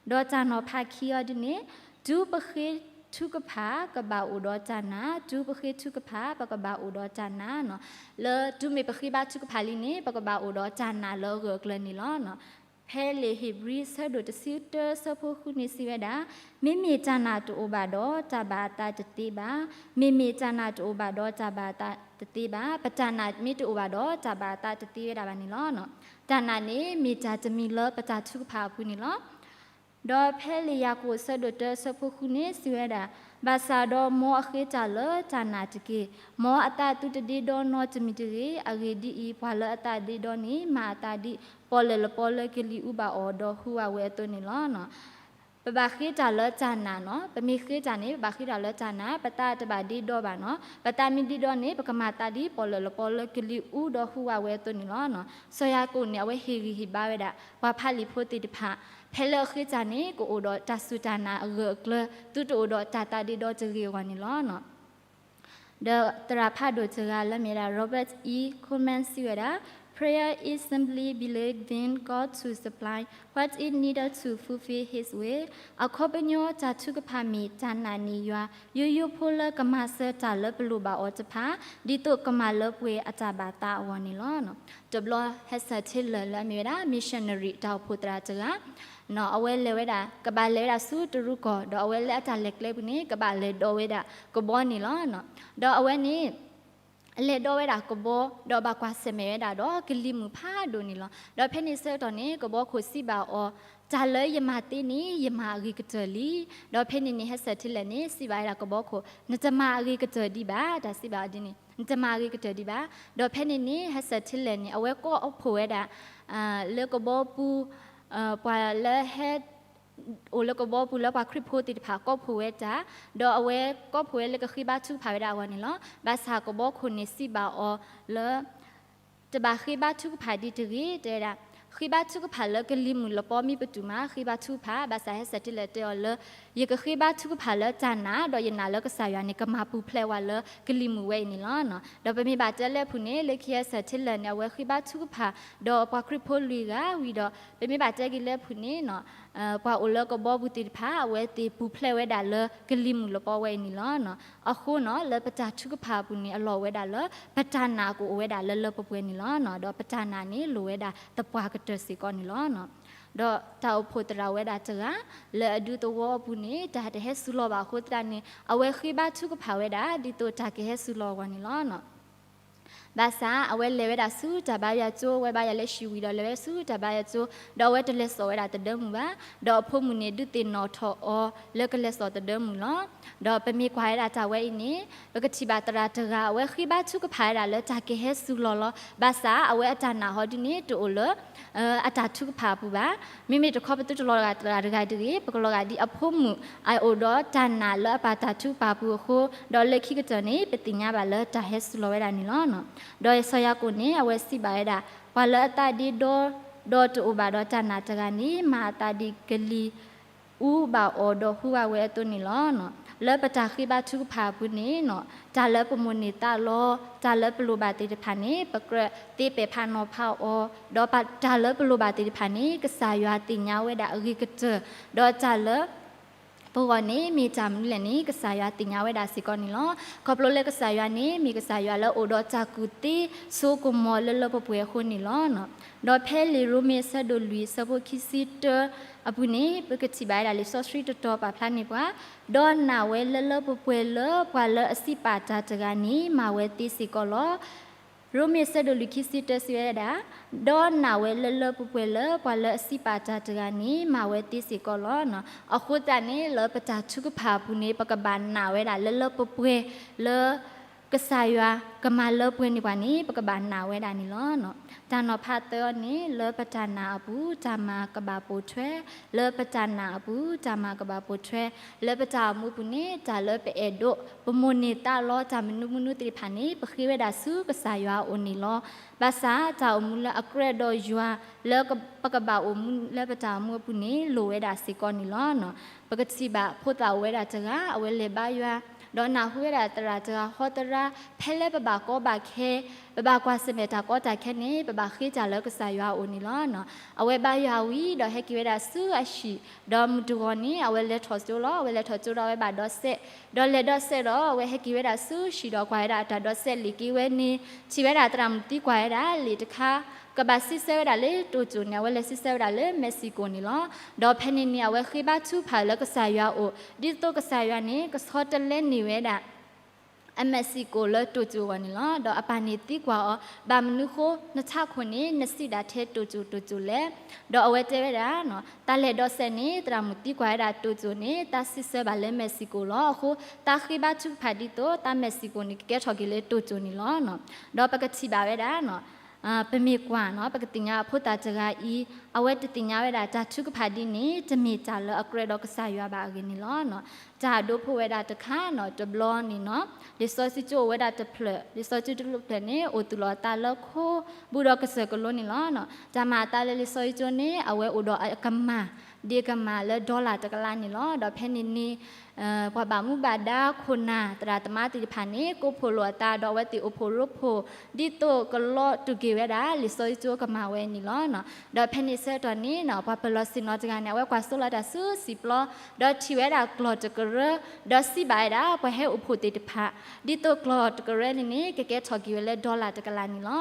ဒီးတၢ်နီၤဖးခံအီၤဒ်န့ၣ်, တုၤပဃ့ထုကဖၣ် ကဘၣ်အိၣ်ဒီးတၢ်နာ်, တုၤပဃ့ထုကဖၣ် ပကဘၣ်အိၣ်ဒီးတၢ်နာ်န့ၣ်, လၢတုၤမ့ၢ်ပဃ့ဘါထုကဖၣ်လံန့ၣ် ပကဘၣ်အိၣ်ဒီးတၢ်နာ်လၢအဂၢၢ်အကျၢၤန့ၣ်လီၤ. ဖဲလံာ်ဧ့ၤဘြံၤအဆၢဒိၣ်တဆံတၢအဆၢဖိဃုန့ၣ်စံးဝဲဒၣ်, မ့မ့ၢ်တၢ်နာ်တအိၣ်ဘၣ်ဒီး တၢ်ဘၣ်အသးတသ့ဘၣ်. မ့မ့ၢ်တၢ်နာ်တအိၣ်ဘၣ်ဒီး တၢ်ဘၣ်အသးတသ့ဘၣ်. ပတၢ်နာ်မ့ၢ်တအိၣ်ဘၣ်ဒီး တၢ်ဘၣ်အသးတသ့ဝဲဒၣ်ဘၣ်န့ၣ်လီၤ. တၢ်နာ်န့ၣ် မ့ၢ်တၢ်တမံၤလၢပတၢ်ထုကဖၣ်အပူၤန့ၣ်လီၤ. ဒီးဖဲလံာ်ယၤကိာ်အဆၢဒိၣ်တၢအဆၢဖိဃုန့ၣ်စံးဝဲဒၣ်, ဘၣ်ဆၣ်ဒီးမ်အဃ့တၢ်လၢတၢ်နာ်တက့ၢ်. မ်အသးသုတဒ့ဒီနီတမံၤတဂ့ၤ. အဂ့ၢ်ဒ်အံၤ, ပှၤလၢအသးဒ့ဒီန့ၣ် မၤအသးဒ်ပီၣ်လဲၣ်လပီလၢကလံၤအူဘၣ်အီၤဒီးဟူးဝးဝဲအသိးန့ၣ်လီၤ. ပဘၣ်ဃ့တၢ်လၢတၢ်နာ်န့ၣ်, ပမ့ၢ်ဃ့တၢ်န့ၣ် ပဘၣ်ဃ့တၢ်လၢတၢ်နာ်, ပသးတဘၣ်ဒ့ဒီဘၣ်န့ၣ်. ပသးမ့ၢ်ဒ့ဒီန့ၣ် ပကမၤသးဒ်ပီၣ်လဲၣ်လပီလၢကလံၤအူဒီးဟူးဝးဝဲအသိးန့ၣ်လီၤ. စီၤယၤကိာ်န့ၣ် အဝဲဟ့ၣ်ဂံၢ်ဟ့ၣ်ဘါဝဲဒၣ် ပှၤဖးလံာ်ဖိသ့ၣ်တဖၣ်, ဖဲလၢအဃ့တၢ်န့ၣ် ကအိၣ်ဒီးတၢ်စူၢ်တၢ်နာ်အဂၢၢ်အကျၢၤ, သုတအိၣ်ဒီးတၢ်သးဒ့ဒီတဂ့ၤအဂီၢ်န့ၣ်လီၤ. ဒီးသရၣ်ဖးဒိၣ်တဂၤလၢမ့ၢ်ဝဲဒၣ် Robert E. Coleman စံးဝဲဒၣ်, Prayer is simply believing God to supply what is needed to fulfill His will. အခီပညီ တၢ်ထုကဖၣ်မ့ၢ်တၢ်နာ်န့ၢ်ယွၤ ယိယိဖိလၢကမၤစၢၤတၢ်လၢပလိၣ်ဘၣ်အီၤတဖၣ် ဒ်သိးကမၤလၢပှဲၤအတၢ်ဘၣ်သးအဂီၢ်န့ၣ်လီၤ. တဘျီ Hudson Taylor လၢအမ့ၢ်ဝဲဒၣ် missionary တၢ်အိၣ်ဖှိၣ်သရၣ်တဂၤ အဝဲလဲၤဝဲဒၣ် ကဘၣ်လဲၤဝဲဒၣ်ဆူတရူးကီၢ်, ဒီးအဝဲလၢအတၢ်လဲၤကျဲပူၤန့ၣ် ကဘၣ်လဲၤဒီးဝဲဒၣ်ကဘီန့ၣ်လီၤ. ဒီးအဝဲန့ၣ် လဲၤဒီးဝဲဒၣ်ကဘီ, ဒီးဘၣ်ကွၢ်ဆၢၣ်မဲာ်ဝဲဒၣ်ဒီးကလံၤမုၢ်ဖးဒိၣ်န့ၣ်လီၤ. ဒီးဖဲန့ၣ်ဆၢကတီၢ်န့ၣ် ကဘီခိၣ်စံးဘၣ်အီၤ, တၢ်လၢယမၤသ့န့ၣ် ယမၤအဂ့ၤကတၢၢ်လံ. ဒီးဖဲန့ၣ်န့ၣ် Hudson Taylor န့ၣ် စံးဘၣ်ဝဲဒၣ်ကဘီခိၣ်, နတမၤအဂ့ၤကတၢၢ်ဒံးဘၣ်, တၢ်စံးဘၣ်အီၤဒ်န့ၣ်, နတမၤအဂ့ၤကတၢၢ်ဒံးဘၣ်. ဒီးဖဲန့ၣ်န့ၣ် Hudson Taylor န့ၣ် အဝဲကိးဖှိၣ်ဝဲဒၣ် လၢကဘီပူၤ ပှၤလၢဟဲ အိၣ်လၢကဘီပူၤလၢပှၤခရံာ်ဖိသ့ၣ်တဖၣ်ကိးဖှိၣ်ဝဲတၢ်, ဒီးအဝဲကိးဖှိၣ်ဝဲလၢကဃ့ဘါထုကဖၣ်ဝဲဒၣ်အဂီၢ်န့ၣ်လီၤ. ဘၣ်ဆၣ်ကဘီခိၣ်န့ၣ်စံးဘၣ်အီၤလၢ တဘၣ်ဃ့ဘါထုကဖၣ်ဒံးတဂ့ၤ တဲဝဲဒၣ်, ဃ့ဘါထုကဖၣ်လၢကလံၤမုၢ်လပီမ့ၢ်ပတုာ်မး ဃ့ဘါထုကဖၣ်, ဘၣ်ဆၣ် Hudson Taylor တဲအီၤလၢ ယကဃ့ဘါထုကဖၣ်လၢတၢ်နာ်, ဒီးယနာ်လၢကစၢ်ယွၤန့ၣ် ကမၤပူၤဖျဲးဝဲလၢကလံၤမုၢ်ဝဲအံၤန့ၣ်လီၤ. ဒီးပမ့ၢ်ဘၣ်တဲလၢအပူၤန့ၣ် လၢခံ Hudson Taylor န့ၣ် အဝဲဃ့ဘါထုကဖၣ် ဒီးပှၤခရံာ်ဖိလွံၢ်ဂၤဝံၤဒီး ပမ့ၢ်ဘၣ်တဲက့ၤလၢအပူၤန့ၣ် ပှၤအိၣ်လၢကဘီပူၤသ့ၣ်တဖၣ် အဝဲသ့ၣ်ပူၤဖျဲးဝဲဒၣ်လၢကလံၤမုၢ်လပီဝဲအံၤန့ၣ်လီၤ. အဃိန့ၣ် လၢပတၢ်ထုကဖၣ်အပူၤန့ၣ် အလီၢ်ဝဲဒၣ်လၢ ပတၢ်နာ်ကအိၣ်ဝဲဒၣ်လၢလၢပှဲၤပှဲၤန့ၣ်လီၤ. ဒီးပတၢ်နာ်န့ၣ် လိၣ်ဝဲဒၣ်သပှၢ်ကတၢၢ်စ့ၢ်ကီးန့ၣ်လီၤ. ဒီးတၢ်အိၣ်ဖှိၣ်သရၣ်ဝဲဒၣ်တဂၤ လၢအဒူသဝီအပူၤန့ၣ် တၢ်တဟဲစူၤလီၤဘၣ်အဃိသတးန့ၣ် အဝဲဃ့ဘါထုကဖၣ်ဝဲဒၣ် ဒ်သိးတၢ်ကဟဲစူၤလီၤအဂီၢ်န့ၣ်လီၤ. ဘၣ်ဆၣ်အဝဲလဲၤဝဲဒၣ်ဆူတၢ်ဘါယွၤကၠိ, ဝဲဘါယွၤလၢဟံၣ်ဝံၤဒီးလဲၤဝဲဆူတၢ်ဘါယွၤကၠိ, ဒီးအဝဲတလဲၤစိာ်ဝဲဒၣ်တဒၢမုၢ်ဘၣ်, ဒီးအဖိမုၣ်န့ၣ် ဒုးသ့ၣ်နီၣ်ထီၣ်အီၤလၢကလဲၤစိာ်တဒၢမုၢ်လီၤ. ဒီးပမ့ၢ်ကွၢ်ဝဲဒၣ်တၢ်ဝဲအံၤန့ၣ်, ပကထံၣ်ဘၣ်သရၣ်တဂၤ အဝဲဃ့ဘါထုကဖၣ်ဝဲဒၣ်လၢတၢ်ကဟဲစူၤလီၤလီၤ. ဘၣ်ဆၣ်အဝဲအတၢ်နာ်ဟီဒုန့ၣ် တအိၣ်လၢ အတၢ်ထုကဖၣ်အပူၤဘၣ်. မ့မ့ၢ်တခီပသူတလီၤဂာ်သရၣ်တဂၤတဂ့ၤ, ပကလီၤဂာ်ဒ်အဖိမုၣ် အအိၣ်ဒီးတၢ်နာ်လၢအပၢ်တၢ်ထုကဖၣ်အပူၤအဃိ, ဒီးလၢခံကတၢၢ်န့ၣ် ပသ့ၣ်ညါဘၣ်လၢတၢ်ဟဲစူၤလီၤဝဲဒၣ်န့ၣ်လီၤ. ဒီးစီၤယၤကိာ်န့ၣ် အဝဲစံးဘၣ်ဝဲဒၣ်, ပှၤလၢအသးဒ့ဒီ, ဒီးတအိၣ်ဘၣ်ဒီးတၢ်နာ်တဂၤန့ၣ် မၤအသးဒ်ကလံၤ အူဘၣ်အီၤဒီးဟူဘၣ်ဝဲအသိးန့ၣ်လီၤ. လၢပတၢ်ဃ့ဘါထုကဖၣ်အပူၤန့ၣ်, တၢ်လၢပမိၣ်န့ၢ်သးလီ, တၢ်လၢပလိၣ်ဘၣ်သ့ၣ်တဖၣ်န့ၣ် ပကြၢးသ့ပဲာ်ဖးနီၤဖးအီၤ, ဒီးတၢ်လၢပလိၣ်ဘၣ်သ့ၣ်တဖၣ်န့ၣ် ကစၢ်ယွၤသ့ၣ်ညါဝဲဒၣ်အဂ့ၤကတၢၢ်, ဒီးတၢ်လၢ ပဂီၢ်န့ၣ် မ့ၢ်တၢ်မနုၤလဲၣ်န့ၣ် ကစၢ်ယွၤသ့ၣ်ညါဝဲဒၣ်စ့ၢ်ကီးန့ၣ်လီၤ. ခီဖျိလၢကစၢ်ယွၤန့ၣ် မ့ၢ်ကစၢ်ယွၤလၢအအိၣ်ဒီးတၢ်ကူၣ်သ့ဆိကမီၤလၢလၢပှဲၤပှဲၤအဃိန့ၣ်လီၤ. ဒီးဖဲလံာ်ရိမ့ၤအဆၢဒိၣ်လွံၢ်အဆၢဖိခံဆံတၢအပူၤန့ၣ် ပကထံၣ်ဘၣ်ဝဲဒၣ်လံာ်စီဆှံတတီၤပာ်ဖျါန့ၢ်ပှၤ, ဒီးနာ်ဝဲလၢလၢပှဲၤပှဲၤလၢပှၤလၢအစံးပာ်တၢ်တဂၤန့ၣ် မၤဝဲသ့စ့ၢ်ကီးလီၤ. ရိမ့ၤအဆၢဒိၣ်လွံၢ်ခံဆံတၢစံးဝဲဒၣ်, ဒီးနာ်ဝဲလၢလၢပှဲၤပှဲၤလၢပှၤလၢအစံးပာ်တၢ်တဂၤန့ၣ် မၤဝဲသ့စ့ၢ်ကီးလီၤ. အဃိသတးန့ၣ် လၢပတၢ်ထုကဖၣ်အပူၤန့ၣ် ပကဘၣ်နာ်ဝဲဒၣ်လၢလၢပှဲၤပှဲၤလၢ ကစၢ်ယွၤကမၤလၢပှဲၤန့ၢ်ပှၤန့ၣ် ပကဘၣ်နာ်ဝဲဒၣ်န့ၣ်လီၤ. တၢ်နီၤဖးသၢအီၤန့ၣ် လၢပတၢ်နာ်အပူၤ တၢ်မၤကဘၣ်ပိာ်ထွဲ, လၢပတၢ်နာ်အပူၤ တၢ်မၤကဘၣ်ပိာ်ထွဲ, လၢပတၢ်အိၣ်မူအပူၤန့ၣ် တၢ်လၢပအဲၣ်ဒိး ပမိၣ်န့ၢ်သးလီ တၢ်မနုၤမနုၤသ့ၣ်တဖၣ်န့ၣ် ပဃ့ဝဲဒၣ်ဆူကစၢ်ယွၤအအိၣ်န့ၣ်လီၤ. ဘၣ်ဆၣ်တၢ်အိၣ်မူလၢအကြၢးဒီးယွၤ လၢပကဘၣ်အိၣ်မူလၢပတၢ်အိၣ်မူအပူၤန့ၣ် လိၣ်ဝဲဒၣ်စ့ၢ်ကီးန့ၣ်လီၤ. ပကထံၣ်ဘၣ်ဖိသၣ်အိၣ်ဝဲဒၣ်တဂၤ အဝဲလဲၤဘါယွၤ, ဒီးနၢ်ဟူဝဲဒၣ်သရၣ်တဂၤဟီသရၣ် ဖဲလၢပဘၣ်ကီဘၣ်ခဲ, ပဘၣ်ကွၢ်ဆၢၣ်မဲာ်တၢ်ကီတၢ်ခဲန့ၣ် ပဘၣ်ဃ့တၢ်လၢကစၢ်ယွၤအအိၣ်န့ၣ်လီၤ. အဝဲဘါယွၤဝံၤ ဒီးဟဲက့ၤဝဲဒၣ်ဆူအဟံၣ်, ဒီးမုၢ်တဂီၤန့ၣ် အဝဲလဲၤထီၣ်ကၠိလီၤ. အဝဲလဲၤထီၣ်ကၠိဒီးအဝဲဘၣ်ဒီးစဲး, ဒီးလဲၤဒီးစဲးဒီး အဝဲဟဲက့ၤဝဲဒၣ်ဆူဟံၣ်ဒီးကွၢ်ဝဲဒၣ်အတၢ်ဒီးစဲးလံာ်က့ၤဝဲန့ၣ် ထံၣ်ဝဲဒၣ်သရၣ်မုၣ်သံကွၢ်ဝဲဒၣ်လံာ်တခါ ကဘၣ်စံးဆၢဝဲဒၣ်လၢတိၣ်ကၠိၣ်န့ၣ် အဝဲလဲၤစံးဆၢဝဲဒၣ်လၢမဲးစံၣ်ကိၣ်န့ၣ်လီၤ. ဒီးဖဲန့ၣ်န့ၣ် အဝဲဃ့ဘါထုကဖၣ်လၢကစၢ်ယွၤအအိၣ် ဒ်သိးကစၢ်ယွၤန့ၣ် ကဆီတလဲန့ၢ်ဝဲဒၣ် အမဲးစံၣ်ကိၣ်လၢတိၣ်ကၠိၣ်အဂီၢ်န့ၣ်လီၤ. ဒီးအပၢ်န့ၣ်သံကွၢ်အီၤ, ဘၣ်မနုၤဃိ နထးခိၣ်န့ၣ် နစံးဒၣ်ထဲတိၣ်ကၠိၣ်တိၣ်ကၠိၣ်လဲၣ်. ဒီးအဝဲတဲဝဲဒၣ်, တၢ်လဲၤဒီးစဲးန့ၣ် သရၣ်မုၣ်သံကွၢ်ဝဲဒၣ်တိၣ်ကၠိၣ်န့ၣ် တၢ်စံးဆၢဘၣ်လၢမဲးစံၣ်ကိၣ်လီၤ. အဃိ တၢ်ဃ့ဘါထုကဖၣ်ဒ်သိး တၢ်မဲးစံၣ်ကိၣ်န့ၣ် ကကဲထီၣ်က့ၤလၢတိၣ်ကၠိၣ်န့ၣ်လီၤ. ဒီးပကထံၣ်ဘၣ်ဝဲဒၣ် ပမ့ၢ်ကွၢ်န့ၣ် ပကသ့ၣ်ညါအဖိသၣ်တဂၤအံၤ အဝဲတသ့ၣ်ညါဝဲဒၣ်တၢ်ထုကဖၣ်ဒ်န့ၣ် တမ့ၢ်တၢ်လၢအကြၢးဒီးကစၢ်ယွၤဘၣ်အဂ့ၢ်န့ၣ်လီၤ. တၢ်ဒိဖိဝဲဒၣ်တခါန့ၣ် တဘျီန့ၣ်န့ၣ် လံာ်စီဆှံကၠိအိၣ်ဝဲဒၣ်တဖျၢၣ်, လံာ်စီဆှံတဖျၢၣ်န့ၣ် အိၣ်သူၣ်လီၤအသးလၢခိဘူးဒီးကစၢၢ်ကလိန့ၣ်လီၤ. တၢ်မၤအသးလၢလံာ်စီဆှံကၠိန့ၣ် အဝဲအိၣ်ဒီးအကမၢ်, ဒ့ကမၢ်လၢ dollar တကလးန့ၣ်လီၤ. ဒီးဖဲန့ၣ်န့ၣ် ပှၤဘၣ်မူဘၣ်ဒါခိၣ်နၢ်သရၣ်သမါသ့ၣ်တဖၣ်န့ၣ် ကိးဖှိၣ်လိာ်အသးဒီးအဝဲသ့ၣ်အိၣ်ဖှိၣ်ရိဖှိၣ် ဒ်သိးကလီၤတူာ်က့ၤဝဲဒၣ် လံာ်စီဆှံကၠိကမၢ်ဝဲန့ၣ်လီၤ. ဒီးဖဲန့ၣ်ဆၢကတီၢ်န့ၣ် ပှၤပၢၤလီၢ်ဆ့ၣ်နီၤတဂၤန့ၣ် အဝဲကွၢ်စိလီၤတၢ်ဆူစံာ်ပျီ, ဒီးထံၣ်ဝဲဒၣ်ကျီၢ်တကရၢ, ဒီးစံးဘၣ်ဝဲဒၣ် ပှၤဟဲအိၣ်ဖှိၣ်သ့ၣ်တဖၣ် ဒ်သိးကျီၢ်တကရၢန့ၣ်န့ၣ် ကကဲထီၣ်က့ၤဝဲလၢ dollar တကလးန့ၣ်လီ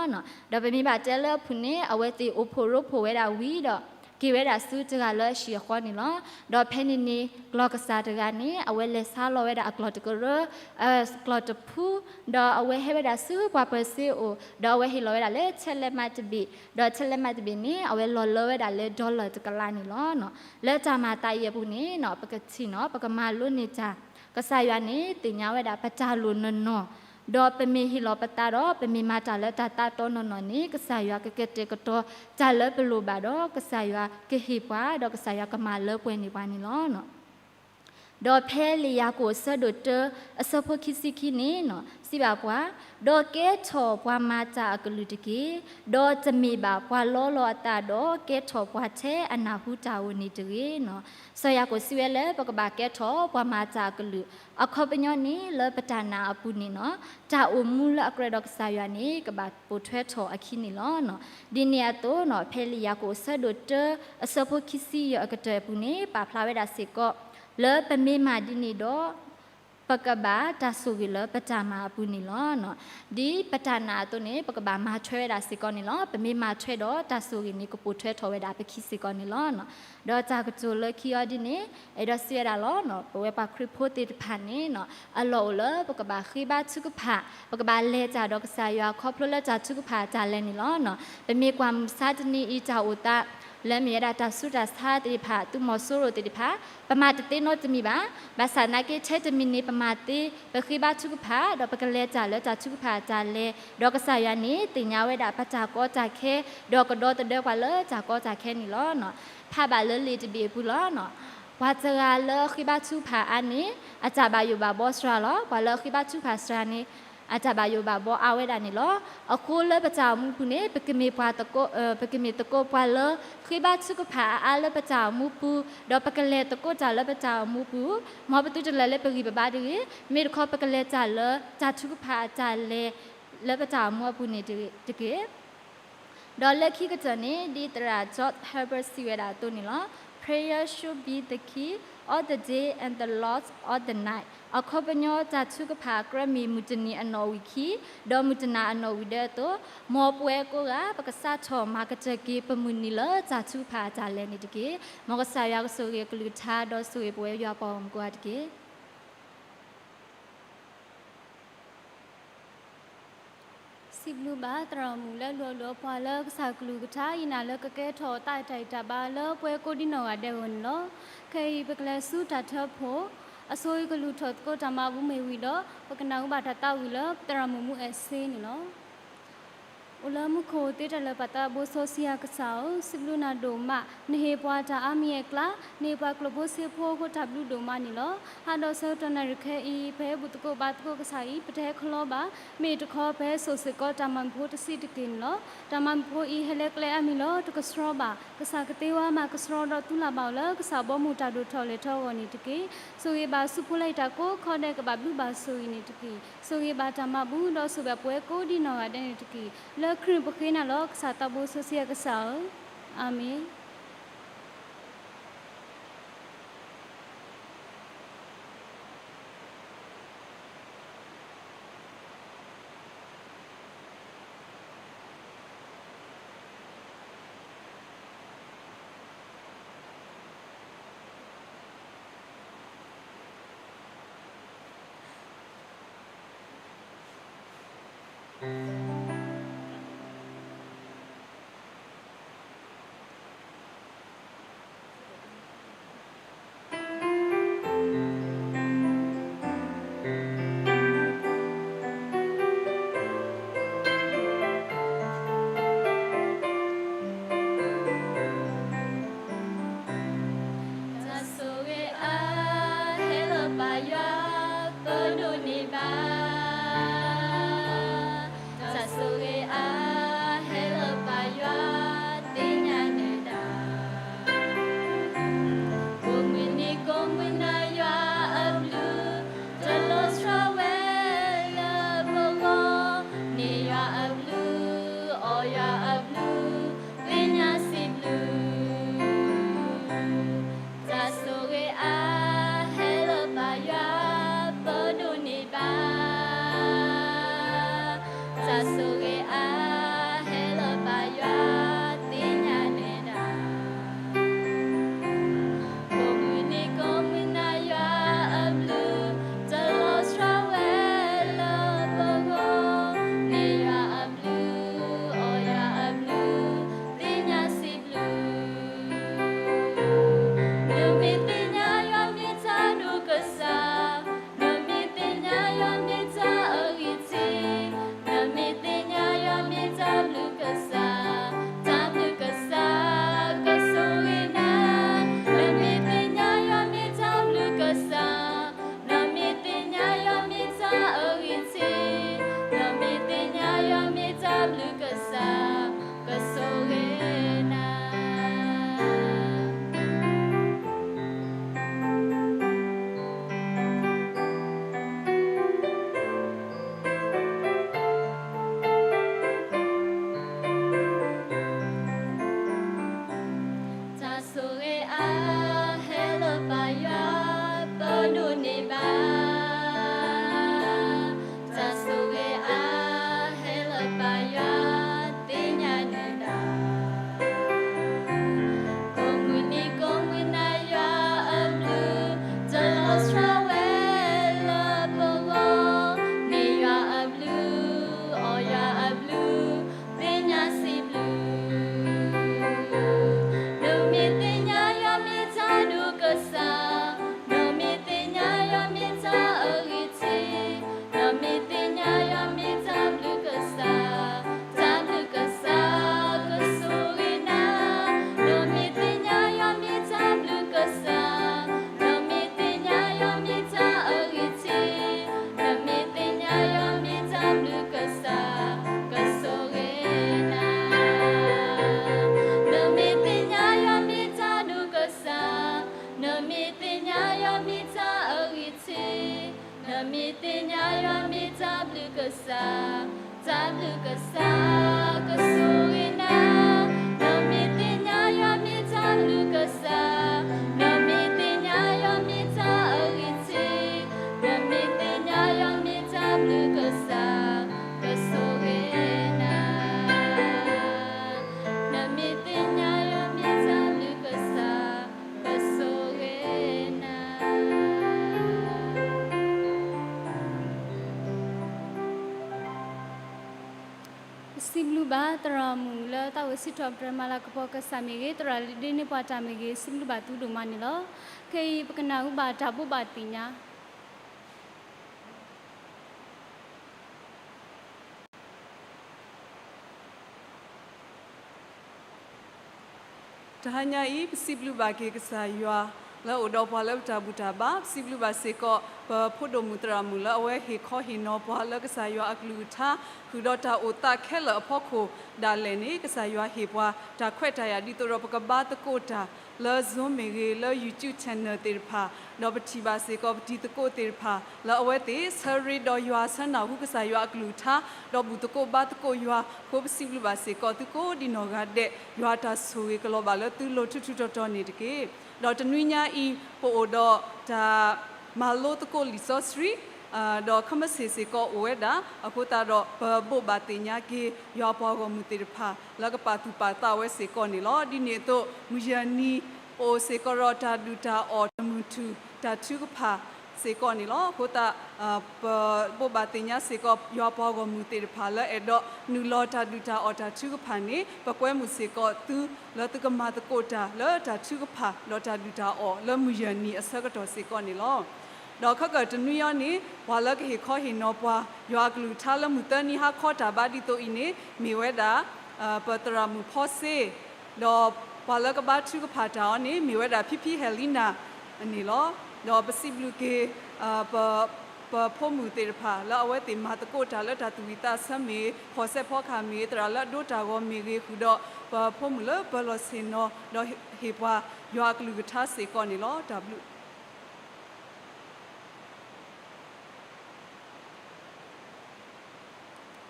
ၤ. ဒီးပမ့ၢ်ဘၣ်တဲလၢအဖုၣ်န့ၣ် အဝဲသ့ၣ်အိၣ်ဖှိၣ်ရိဖှိၣ်ဝဲဒၣ်ဝံၤဒီး က့ၤဝဲဒၣ်ဆူတဂၤလၢအဟံၣ်အဃီန့ၣ်လီၤ. ဒီးဖဲန့ၣ်န့ၣ် ကျီၢ်ကစၢ်တဂၤန့ၣ် အဝဲလဲၤဆါလီၤဝဲဒၣ်အကျီၢ်တကရၢ, ကျီၢ်တဖု, ဒီးအဝဲဟဲဝဲဒၣ်ဆူပှၤပၢၤစ့အိၣ်, ဒီးအဝဲဟ့ၣ်လီၤဝဲဒၣ်လၢ ထဲလဲးမးတဘ့ၣ်, ဒီးထဲလဲးမးတဘ့ၣ်န့ၣ် အဝဲလီၤလၢဝဲဒၣ်လၢ dollar တကလးန့ၣ်လီၤ. လၢတၢ်မၤသးအံၤအပူၤန့ၣ် ပကထံၣ်န့ၣ် ပကမၤလိန့ၢ်တၢ် ကစၢ်ယွၤန့ၣ် သ့ၣ်ညါဝဲဒၣ်ပတၢ်လိၣ်နီၢ်နီၢ်, ဒီးပမ့ၢ်ဟ့ၣ်လီၤပသးဒီး ပမ့ၢ်မၤတၢ်လၢတၢ်သးတီနီၢ်နီၢ်န့ၣ် ကစၢ်ယွၤကကတဲာ်ကတီၤတၢ်လၢပလိၣ်ဘၣ်ဒီး ကစၢ်ယွၤကဟ့ၣ်ပှၤ ဒီးကစၢ်ယွၤကမၤလၢပှဲၤန့ၢ်ပှၤန့ၣ်လီၤ. ဒီးဖဲလံာ်ယၤကိာ်အဆၢဒိၣ်တၢ အဆၢဖိခံဆံခံန့ၣ် စံးဘၣ်ပှၤ, ဒီးကဲထီၣ်ပှၤမၤတၢ်အကလုာ်တက့ၢ်. ဒီးတမ့ၢ်ဘၣ်ပှၤလီလီၤအသးဒီး ကဲထီၣ်ပှၤထဲအနၢ်ဟူတၢ်အိၣ်န့ၣ်တဂ့ၤန့ၣ်. စီၤယၤကိာ်စံးဝဲလၢ ပကဘၣ်ကဲထီၣ်ပှၤမၤတၢ်အကလုာ်, အခီပညီန့ၣ် လၢပတၢ်နာ်အပူၤန့ၣ်န့ၣ် တၢ်အိၣ်မူလၢအကြၢးဒီးကစၢ်ယွၤန့ၣ် ကဘၣ်ပိာ်ထွဲထီၣ်အခံန့ၣ်လီၤ. ဒ်န့ၣ်အသိးန့ၣ် ဖဲလံာ်ယၤကိာ်အဆၢဒိၣ်တၢ အဆၢဖိခံဆံယဲၢ်အကတၢၢ်အပူၤန့ၣ် ပာ်ဖျါဝဲဒၣ်စ့ၢ်ကီး လၢပမ့ၢ်မၤဒ်န့ၣ်ဒီး ပကဘၣ်တၢ်ဆိၣ်ဂ့ၤလၢပတၢ်မၤအပူၤန့ၣ်လီၤ. ဒ်ပတၢ်နာ်အသိးန့ၣ် ပကဘၣ်မၤထွဲဝဲဒၣ်စ့ၢ်ကီးန့ၣ်လီၤ. ပမ့ၢ်မၤထွဲဒီးတၢ်ဆိၣ်ဂ့ၤန့ၣ် ကပိာ်ထွဲထီၣ်ဝဲဒၣ်ပခံစ့ၢ်ကီးန့ၣ်လီၤ. ဒီးတၢ်ကတိၤလၢခံအီၤဒ်န့ၣ် အဲၣ်ဒိးစံးဝဲဒၣ်လီၤ. ပဝဲပှၤခရံာ်ဖိသ့ၣ်တဖၣ်န့ၣ် အလီၢ်အိၣ်လၢပကဘၣ်ဃ့ဘါထုကဖၣ်, ပကဘၣ်လဲၤတၢ်ဒီးကစၢ်ယွၤခီဖျိလၢတၢ်ထုကဖၣ်အတၢ်လဲၤန့ၣ်လီၤ. ပမ့ၢ်ကွၢ်မုၢ်ဆါတနံၤအံၤတၢ်အိၣ်သး လၢမ့ၢ်ဝဲဒၣ်တၢ်ဆူးတၢ်ဆါသ့ၣ်တဖၣ် သုးမီၤစိရိၤသ့ၣ်တဖၣ် ပမၤတသ့နီတမံၤဘၣ်. ဘၣ်ဆၣ်သနာ်က့ ထဲတမံၤန့ၣ် ပမၤသ့, ပဃ့ဘါထုကဖၣ် ဒီးပကလဲၤတၢ်လၢတၢ်ထုကဖၣ်အတၢ်လဲၤ, ဒီးကစၢ်ယွၤန့ၣ် သ့ၣ်ညါဝဲဒၣ်ပတၢ်ကီတၢ်ခဲ, ဒီးကဒီသဒၢပှၤလၢတၢ်ကီတၢ်ခဲန့ၣ်လီၤ. ဖးဘၣ်လၢလံာ်တဘ့ၣ်အပူၤလီၤ. ပှၤတဂၤလၢအဃ့ဘါထုကဖၣ်အါန့ၣ် အတၢ်ဘၣ်ယိၣ်ဘၣ်ဘီစှၤလီၤ. ပှၤလၢအဃ့ဘါထုကဖၣ်စှၤန့ၣ် အတၢ်ဘၣ်ယိၣ်ဘၣ်ဘီအါဝဲဒၣ်န့ၣ်လီၤ. အဃိလၢပတၢ်အိၣ်မူပူၤန့ၣ် ပကမ့ၢ်ပှၤသကိး, ပကမ့ၢ်သကိးပှၤလၢ ဃ့ဘါထုကဖၣ်အါအါလၢပတၢ်အိၣ်မူပူၤ, ဒီးပကလဲၤသကိးတၢ်လၢပတၢ်အိၣ်မူပူၤ, မ်ပသုတလဲၤလၢပဂံၢ်ပဘါတဂ့ၤ, မ့ၢ်တခီပကလဲၤတၢ်လၢတၢ်ထုကဖၣ်အတၢ်လဲၤ လၢပတၢ်အိၣ်မူအပူၤန့ၣ်တက့ၢ်. ဒီးလၢခံကတၢၢ်န့ၣ် ဒ်သရၣ် George Herbert စံးဝဲဒၣ်အသိးန့ၣ်လီၤ. Prayer should be the key of the day and the lord of the night. အခီပညီတၢ်ထုကဖၣ်အကြၢးမ့ၢ်မုၢ်တနံၤအနီၣ်ဝံာ်ခံ, ဒီးမုၢ်တနၤအနီၣ်ဝံာ်ဒၢအသိး, မ်ပဝဲကိးဂၤ ပကစးထီၣ်မၤကတၢၢ်က့ၤပမုၢ်နံၤလၢတၢ်ထုကဖၣ်အတၢ်လဲၤန့ၣ်တက့ၢ်. မ်ကစၢ်ယွၤကဆိၣ်ဂ့ၤအကလုၢ်ကထါ ဒီးဆိၣ်ဂ့ၤပဝဲယွၤပှၤဂီၢ်မုၢ်ကိးဂၤတက့ၢ်. စံးဘျုးဘၣ်သရၣ်မုၣ်လၢအလုၢ်အီၣ်ပှၤလၢကစၢ်ကလုၢ်ကထါ ယနာ်လၢကကဲထီၣ်အသးတၢ်ဂံၢ်တၢ်ဘါလၢပှၤကိးဒံနီၢ်ဂၤဒဲးအဂီၢ်န့ၣ်လီၤ. ခဲအံၤပကလဲၤဆူတၢ်ထၢဖှိၣ်, အဆိအံၤကလူၤထီၣ်သကိးတၢ်မၤဘူၣ်မ့ၢ်ဝံၤဒီး ပကနၢ်ဟူဘၣ်တၢ်သးဝံၣ်လၢသရၣ်မုၣ်မူအဲၣ်စ့န့ၣ်လီၤ. အိၣ်လၢမူခိၣ်သ့တၢ်လၢာ်ပၢ်သးဘိစီဆှံယွၤကစၢ်ဧၢ, စံးဘျုးနၤဒိၣ်မး, နဟ့ၣ်ပှၤတၢ်အါမံၤအကျါ, နဟ့ၣ်ပှၤကျိာ်ဖိစ့ဖိအဃိတၢ်ဘျုးဒိၣ်မးန့ၣ်လီၤ. ဟါဒီးဆၢကတီၢ်နၣ်ရံၣ်ခဲအံၤ ပဟဲဘူၣ်သကိးဘါသကိးကစၢ်အံၤ ပတဟဲခီလီဘၣ်, မ့ၢ်တခီပဟဲစိာ်စ့ၢ်ကီးတၢ်မၤမုာ်ဖိတဆံးတက့ၢ်န့ၣ်လီၤ. တၢ်မၤမုာ်ဖိအံၤဟဲလၢကျဲအါမံၤလီၤ, တကဆှီဘၣ်. ကစၢ်ကသ့ဝါမၤကဆှီဒီးသူလၢ်ဘၣ်အီၤလၢကစၢ်ဘီမုၢ်တၢ်ဒိၣ်ထီၣ်လဲၢ်ထီၣ်အဂီၢ်န့ၣ်တက့ၢ်. ဆိၣ်ဂ့ၤဘၣ်ဆူဖိလၢအံၤတၢ်ကိးခီဒဲးကဘၣ်ဘျုးဘၣ်ဆိၣ်ဂ့ၤန့ၣ်တက့ၢ်. ဆိၣ်ဂ့ၤဘၣ်တၢ်မၤဘူၣ် ဒီးဆိၣ်ဂ့ၤဘၣ်ပဝဲကိးဒံနီၢ်ဂၤဒဲးန့ၣ်တက့ၢ်. လၢခရံာ်ပဃ့နၤလီၤ ကစၢ်သးဘိစီဆှံယွၤကစၢ်ဧၢ, အၤမ့ၣ်. တၢ်ဆိၣ်ဂ့ၤအါ ဟဲလၢပၢ်ယွၤ ပဒိးန့ၢ်ဘၣ်. တၢ်ဆိၣ်ဂ့ၤအါ ဟဲလၢပၢ်ယွၤ သ့ၣ်ညါနဲဒၣ်. ကိးမုၢ်နံၤကိးမုၢ်နၤယွၤအဘျုး တလီၤဆီဝဲလၢပဂီၢ်, န့ၢ်ယွၤအဘျုး အီၣ်ယွၤအဘျုး သ့ၣ်ညါစံးဘျုး. တၢ်ဆိၣ်ဂ့ၤအါ ဟဲလၢပၢ်ယွၤ ပဒိးန့ၢ်ဘၣ်. တၢ်ဆိၣ်ဂ့ၤအါ ဟဲလၢပၢ်ယွၤ သ့ၣ်ညါနဲဒၣ်. ကိးမုၢ်နံၤကိးမုၢ်နၤယွၤအဘျုး တလီၤဆီဝဲလၢပဂီၢ်, န့ၢ်ယွၤအဘျုး အီၣ်ယွၤအဘျုး သ့ၣ်ညါစံးဘျုး. နမ့ၢ်သ့ၣ်ညါယွၤမ့ၢ်တၢ်ဒိၣ်ကစၢ်, နမ့ၢ်သ့ၣ်ညါယွၤမ့ၢ်တၢ်အဂံၢ်ထံး, နမ့ၢ်သ့ၣ်ညါယွၤမ့ၢ်တၢ်ဘျုးကစၢ်, တၢ်ဘျုးကစၢ်ကဆိၣ်ဂ့ၤနၤ. နမ့ၢ်သ့ၣ်ညါယွၤမ့ၢ်တၢ်ဘျုးကစၢ်, နမ့ၢ်သ့ၣ်ညါယွၤမ့ၢ်တၢ်အဂံၢ်ထံး, နမ့ၢ်သ့ၣ်ညါယွၤမ့ၢ်တၢ်ဘျုးကစၢ် ကဆိၣ်ဂ့ၤနၤ. တၢ်ဆိၣ်ဂ့ၤအါ ဟဲလၢပၢ်ယွၤ ပဒိးန့ၢ်ဘၣ်. နမ့ၢ်သ့ၣ်ညါယွၤမ့ၢ်တၢ်ဘျုးကစၢ်, တၢ်ဘျုးကစၢ်ကဆိၣ်ဂ့ၤနၤ. နမ့ၢ်သ့ၣ်ညါယွၤမ့ၢ်တၢ်ဘျုးကစၢ်, နမ့ၢ်သ့ၣ်ညါယွၤမ့ၢ်တၢ်အဂ့ၤထံ, နမ့ၢ်သ့ၣ်ညါယွၤမ့ၢ်တၢ်ဘျုးကစၢ်, ကဆိၣ်ဂ့ၤနၤ. နမ့ၢ်သ့ၣ်ညါယွၤမ့ၢ်တၢ်ဘျုးကစၢ်, ကဆိၣ်ဂ့ၤနၤ. ပစံးဘျုးဘၣ်သရၣ်မုၣ်လၢသးဝံၣ်စံးထီၣ်ပတြၢၤမၤလၤကပီၤကစၢ်မ့ၢ်ဂ့ၤ, သရၣ်လၢဒ့န့ၢ်ပှၤတၢ်မ့ၢ်ဂ့ၤ, စံးဘျုးဘၣ်သုဒိၣ်မးန့ၣ်လီၤ. ခဲအံၤပကနၢ်ဟူဘၣ်တၢ်ဘိးဘၣ်သ့ၣ်ညါ တဟါညါအံၤ ပစံးဘျုးဘၣ်က့ၤကစၢ်ယွၤ လၢအအိၣ်ဒီးပှၤလၢပတၢ်ဘူၣ်တၢ်ဘါ, ပစံးဘျုးဘၣ်စ့ၢ်ကီး ပဖိဒိၣ်မုၣ်သရၣ်မုၣ်လၢအဝဲဟ့ၣ်ခီဟ့ၣ်နီၤပှၤလၢကစၢ်ယွၤအကလုၢ်ကထါ ဃုာ်ဒီးတၢ်အိၣ်သးခဲလၢာ်အဖီခိၣ်ဒၣ်လဲာ်န့ၣ် ကစၢ်ယွၤဟ့ၣ်ပှၤတၢ်ခွဲးတၢ်ယာ်ဒ်သိးဒီးပကဘါသကိးတၢ် လၢ Zoom မ့ၢ်ဂ့ၤ, လၢ YouTube channel သ့ၣ်တဖၣ်, ဒီးပထံၣ်ဘၣ်စ့ၢ်ကီးပတံၤသကိးသ့ၣ်တဖၣ် လၢအဝဲသ့ၣ်ဆၢရ့ဒီးယွၤ ဆၢနၢ်ဟူကစၢ်ယွၤအကလုၢ်ကထါ, ဒီးဘူၣ်သကိးဘါသကိးယွၤအဃိ ပစံးဘျုးဘၣ်စ့ၢ်ကီးသုကိးဒံနီၢ်ဂၤဒဲး, ယွၤတၢ်ဆိၣ်ဂ့ၤကလီၤဘၣ်လၢသုလိၤထူထူတီတီန့ၣ်တက့ၢ်. ဒီးတနွံညါအံၤ ပအိၣ်ဒီးတၢ်မၤလိသကိးလံာ်စီဆှံ ဒီးခမ့ၢ်စ့ၢ်စ့ၢ်ကီးအိၣ်ဝဲဒၣ်, အဃိသတးဒီး ပဘိးဘၣ်သ့ၣ်ညါက့ၤ ယွၤပှၤဂီၢ်မုၢ်သ့ၣ်တဖၣ် လၢကပာ်သူၣ်ပာ်သးဝဲစ့ၢ်ကီးန့ၣ်လီၤ. ဒ်န့ၣ်အသိး မုၢ်ယဲၢ်နံၤ ပအိၣ်စ့ၢ်ကီးဒီးတၢ်ဒုၣ်တၢ်အီၣ်တၢ်မုၢ်ထူၣ်တၢ်ထုကဖၣ်စ့ၢ်ကီးန့ၣ်လီၤ. အဃိသတး ပဘိးဘၣ်သ့ၣ်ညါစ့ၢ်ကီး ယွၤပှၤဂီၢ်မုၢ်သ့ၣ်တဖၣ် လၢအဲၣ်ဒိးနုာ်လီၤတၢ်ဒုၣ်တၢ်အီၣ်တၢ်ထုကဖၣ်န့ၣ် ပကွဲမုာ်စ့ၢ်ကီးသု လၢသုကမၤသကိးတၢ်လၢတၢ်ထုကဖၣ် ဒီးတၢ်ဒုၣ်တၢ်အီၣ်လၢမုၢ်ယဲၢ်နံၤအဆၢကတီၢ်စ့ၢ်ကီးန့ၣ်လီၤ. ဒီးခဲကၢၢ်တနွံအံၤန့ၣ် ပှၤလၢကဟ့ၣ်ခီဟ့ၣ်နီၤပှၤ ယွၤအကလုၢ်ကထါလၢမုၢ်သၢနံၤဟါခီတၢ်ဘါဒ်သိးအံၤန့ၣ် မ့ၢ်ဝဲဒၣ် ပသရၣ်မုၣ်ဖီစ့, ဒီးပှၤလၢကဘါထုကဖၣ်တၢ်အီၤန့ၣ် မ့ၢ်ဝဲဒၣ်ဖံဖံဟဲလံနၤန့ၣ်လီၤ. ဒီးပစံးဘျုးက့ၤ ပဖိမုၣ်သ့ၣ်တဖၣ် လၢအဝဲသ့ၣ်မၤသကိးတၢ်လၢတၢ်သူၣ်ဝံၣ်သးဆၢမ့ၢ်ဂ့ၤ, ဖီၣ်စဲးဖီကဟၣ်မ့ၢ်ဂ့ၤ, သရၣ်လၢအဒိတၢ်ဂီၤမ့ၢ်ဂ့ၤ, ဃုာ်ဒီးပဖိမုၣ်လၢပၢၤလီၢ်ဆ့ၣ်နီၤ ဒီးဟ့ၣ်ပှၤယွၤအကလုၢ်ကထါစ့ၢ်ကီးန့ၣ်လီၤ. တၢ်ဘျုး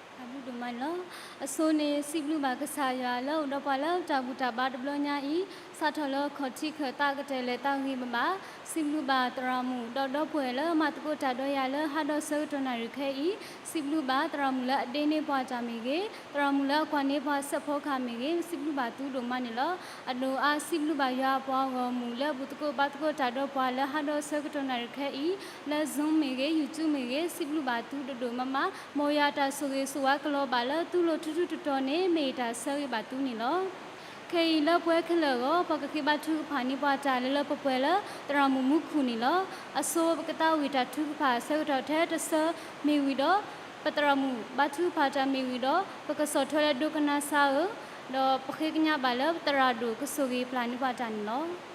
တၢ်ဘျုးဒိၣ်မးန့ၣ်လီၤ. အဆိန့ၣ် စံးဘျုးဘၣ်ကစၢ်ယွၤလၢအအိၣ်ဒီးပှၤလၢတၢ်ဘူၣ်တၢ်ဘါတဘျီညါအံၤ, စးထီၣ်လၢခီၣ်ထံးခၢၣ်သးကတၢၢ်လၢတၢ်ဂံၢ်ဘါဘၣ်, စံးဘျုးဘၣ်သရၣ်မုၣ်ဒီးဒီပုၢ်ဝဲၢ်လၢမၤသကိးတၢ်ဒီးယၤလၢဟါဒီးဆၢကတီၢ်နၣ်ရံၣ်ခဲအံၤ, စံးဘျုးဘၣ်သရၣ်မုၣ်လၢအဒ့န့ၢ်ပှၤတၢ်မ့ၢ်ဂ့ၤ, သရၣ်မုၣ်လၢအကွၢ်န့ၢ်ပှၤစဲးဖီကဟၣ်မ့ၢ်ဂ့ၤ, စံးဘျုးဘၣ်သုဒိၣ်မးန့ၣ်လီၤ. အဒိၣ်အါစံးဘျုးဘၣ်ယွၤအပှၤဂီၢ်မုၢ်လၢဘူၣ်သကိးဘါသကိးတၢ်ဒီးပှၤလၢဟါဒီးဆၢကတီၢ်နၣ်ရံၣ်ခဲအံၤ, လၢ Zoom မ့ၢ်ဂ့ၤ, YouTube မ့ၢ်ဂ့ၤ, စံးဘျုးဘၣ်သုဒိၣ်ဒိၣ်မးမး, မ်ယွၤတၢ်ဆိၣ်ဂ့ၤဆိၣ်ဝါကလီၤဘၣ်လၢသုလိၤထူထူတီတီန့ၣ် မ့ၢ်ယတၢ်ဆၢဂ့ၤဘၣ်သုန့ၣ်လီၤ. ခဲအံၤလၢပှၤခဲလၢာ်အဂီၢ် ပှၤကဃ့ဘါထုကဖၣ်န့ၢ်ပှၤတၢ်လၢလၢပှဲၤပှဲၤလၢသရၣ်မုၣ်မူခိၣ်န့ၣ်လီၤ. အဆိပကသးဝံၣ်တၢ်ထုကဖၣ်အဆၢကတီၢ်ထဲတဆၢမ့ၢ်ဝံၤဒီး ပသရၣ်မုၣ်ဘါထုကဖၣ်တၢ်မ့ၢ်ဝံၤဒီး ပကဆီၣ်ထွဲလၢဒိကနၣ်စၢ်ဧၢ, ဒီးပဃ့ကညးဘၣ်လၢပသရၣ်ဒိၣ်ကဆိၣ်ဂ့ၤပျၢ်န့ၢ်ပှၤတၢ်န့ၣ်လီၤ.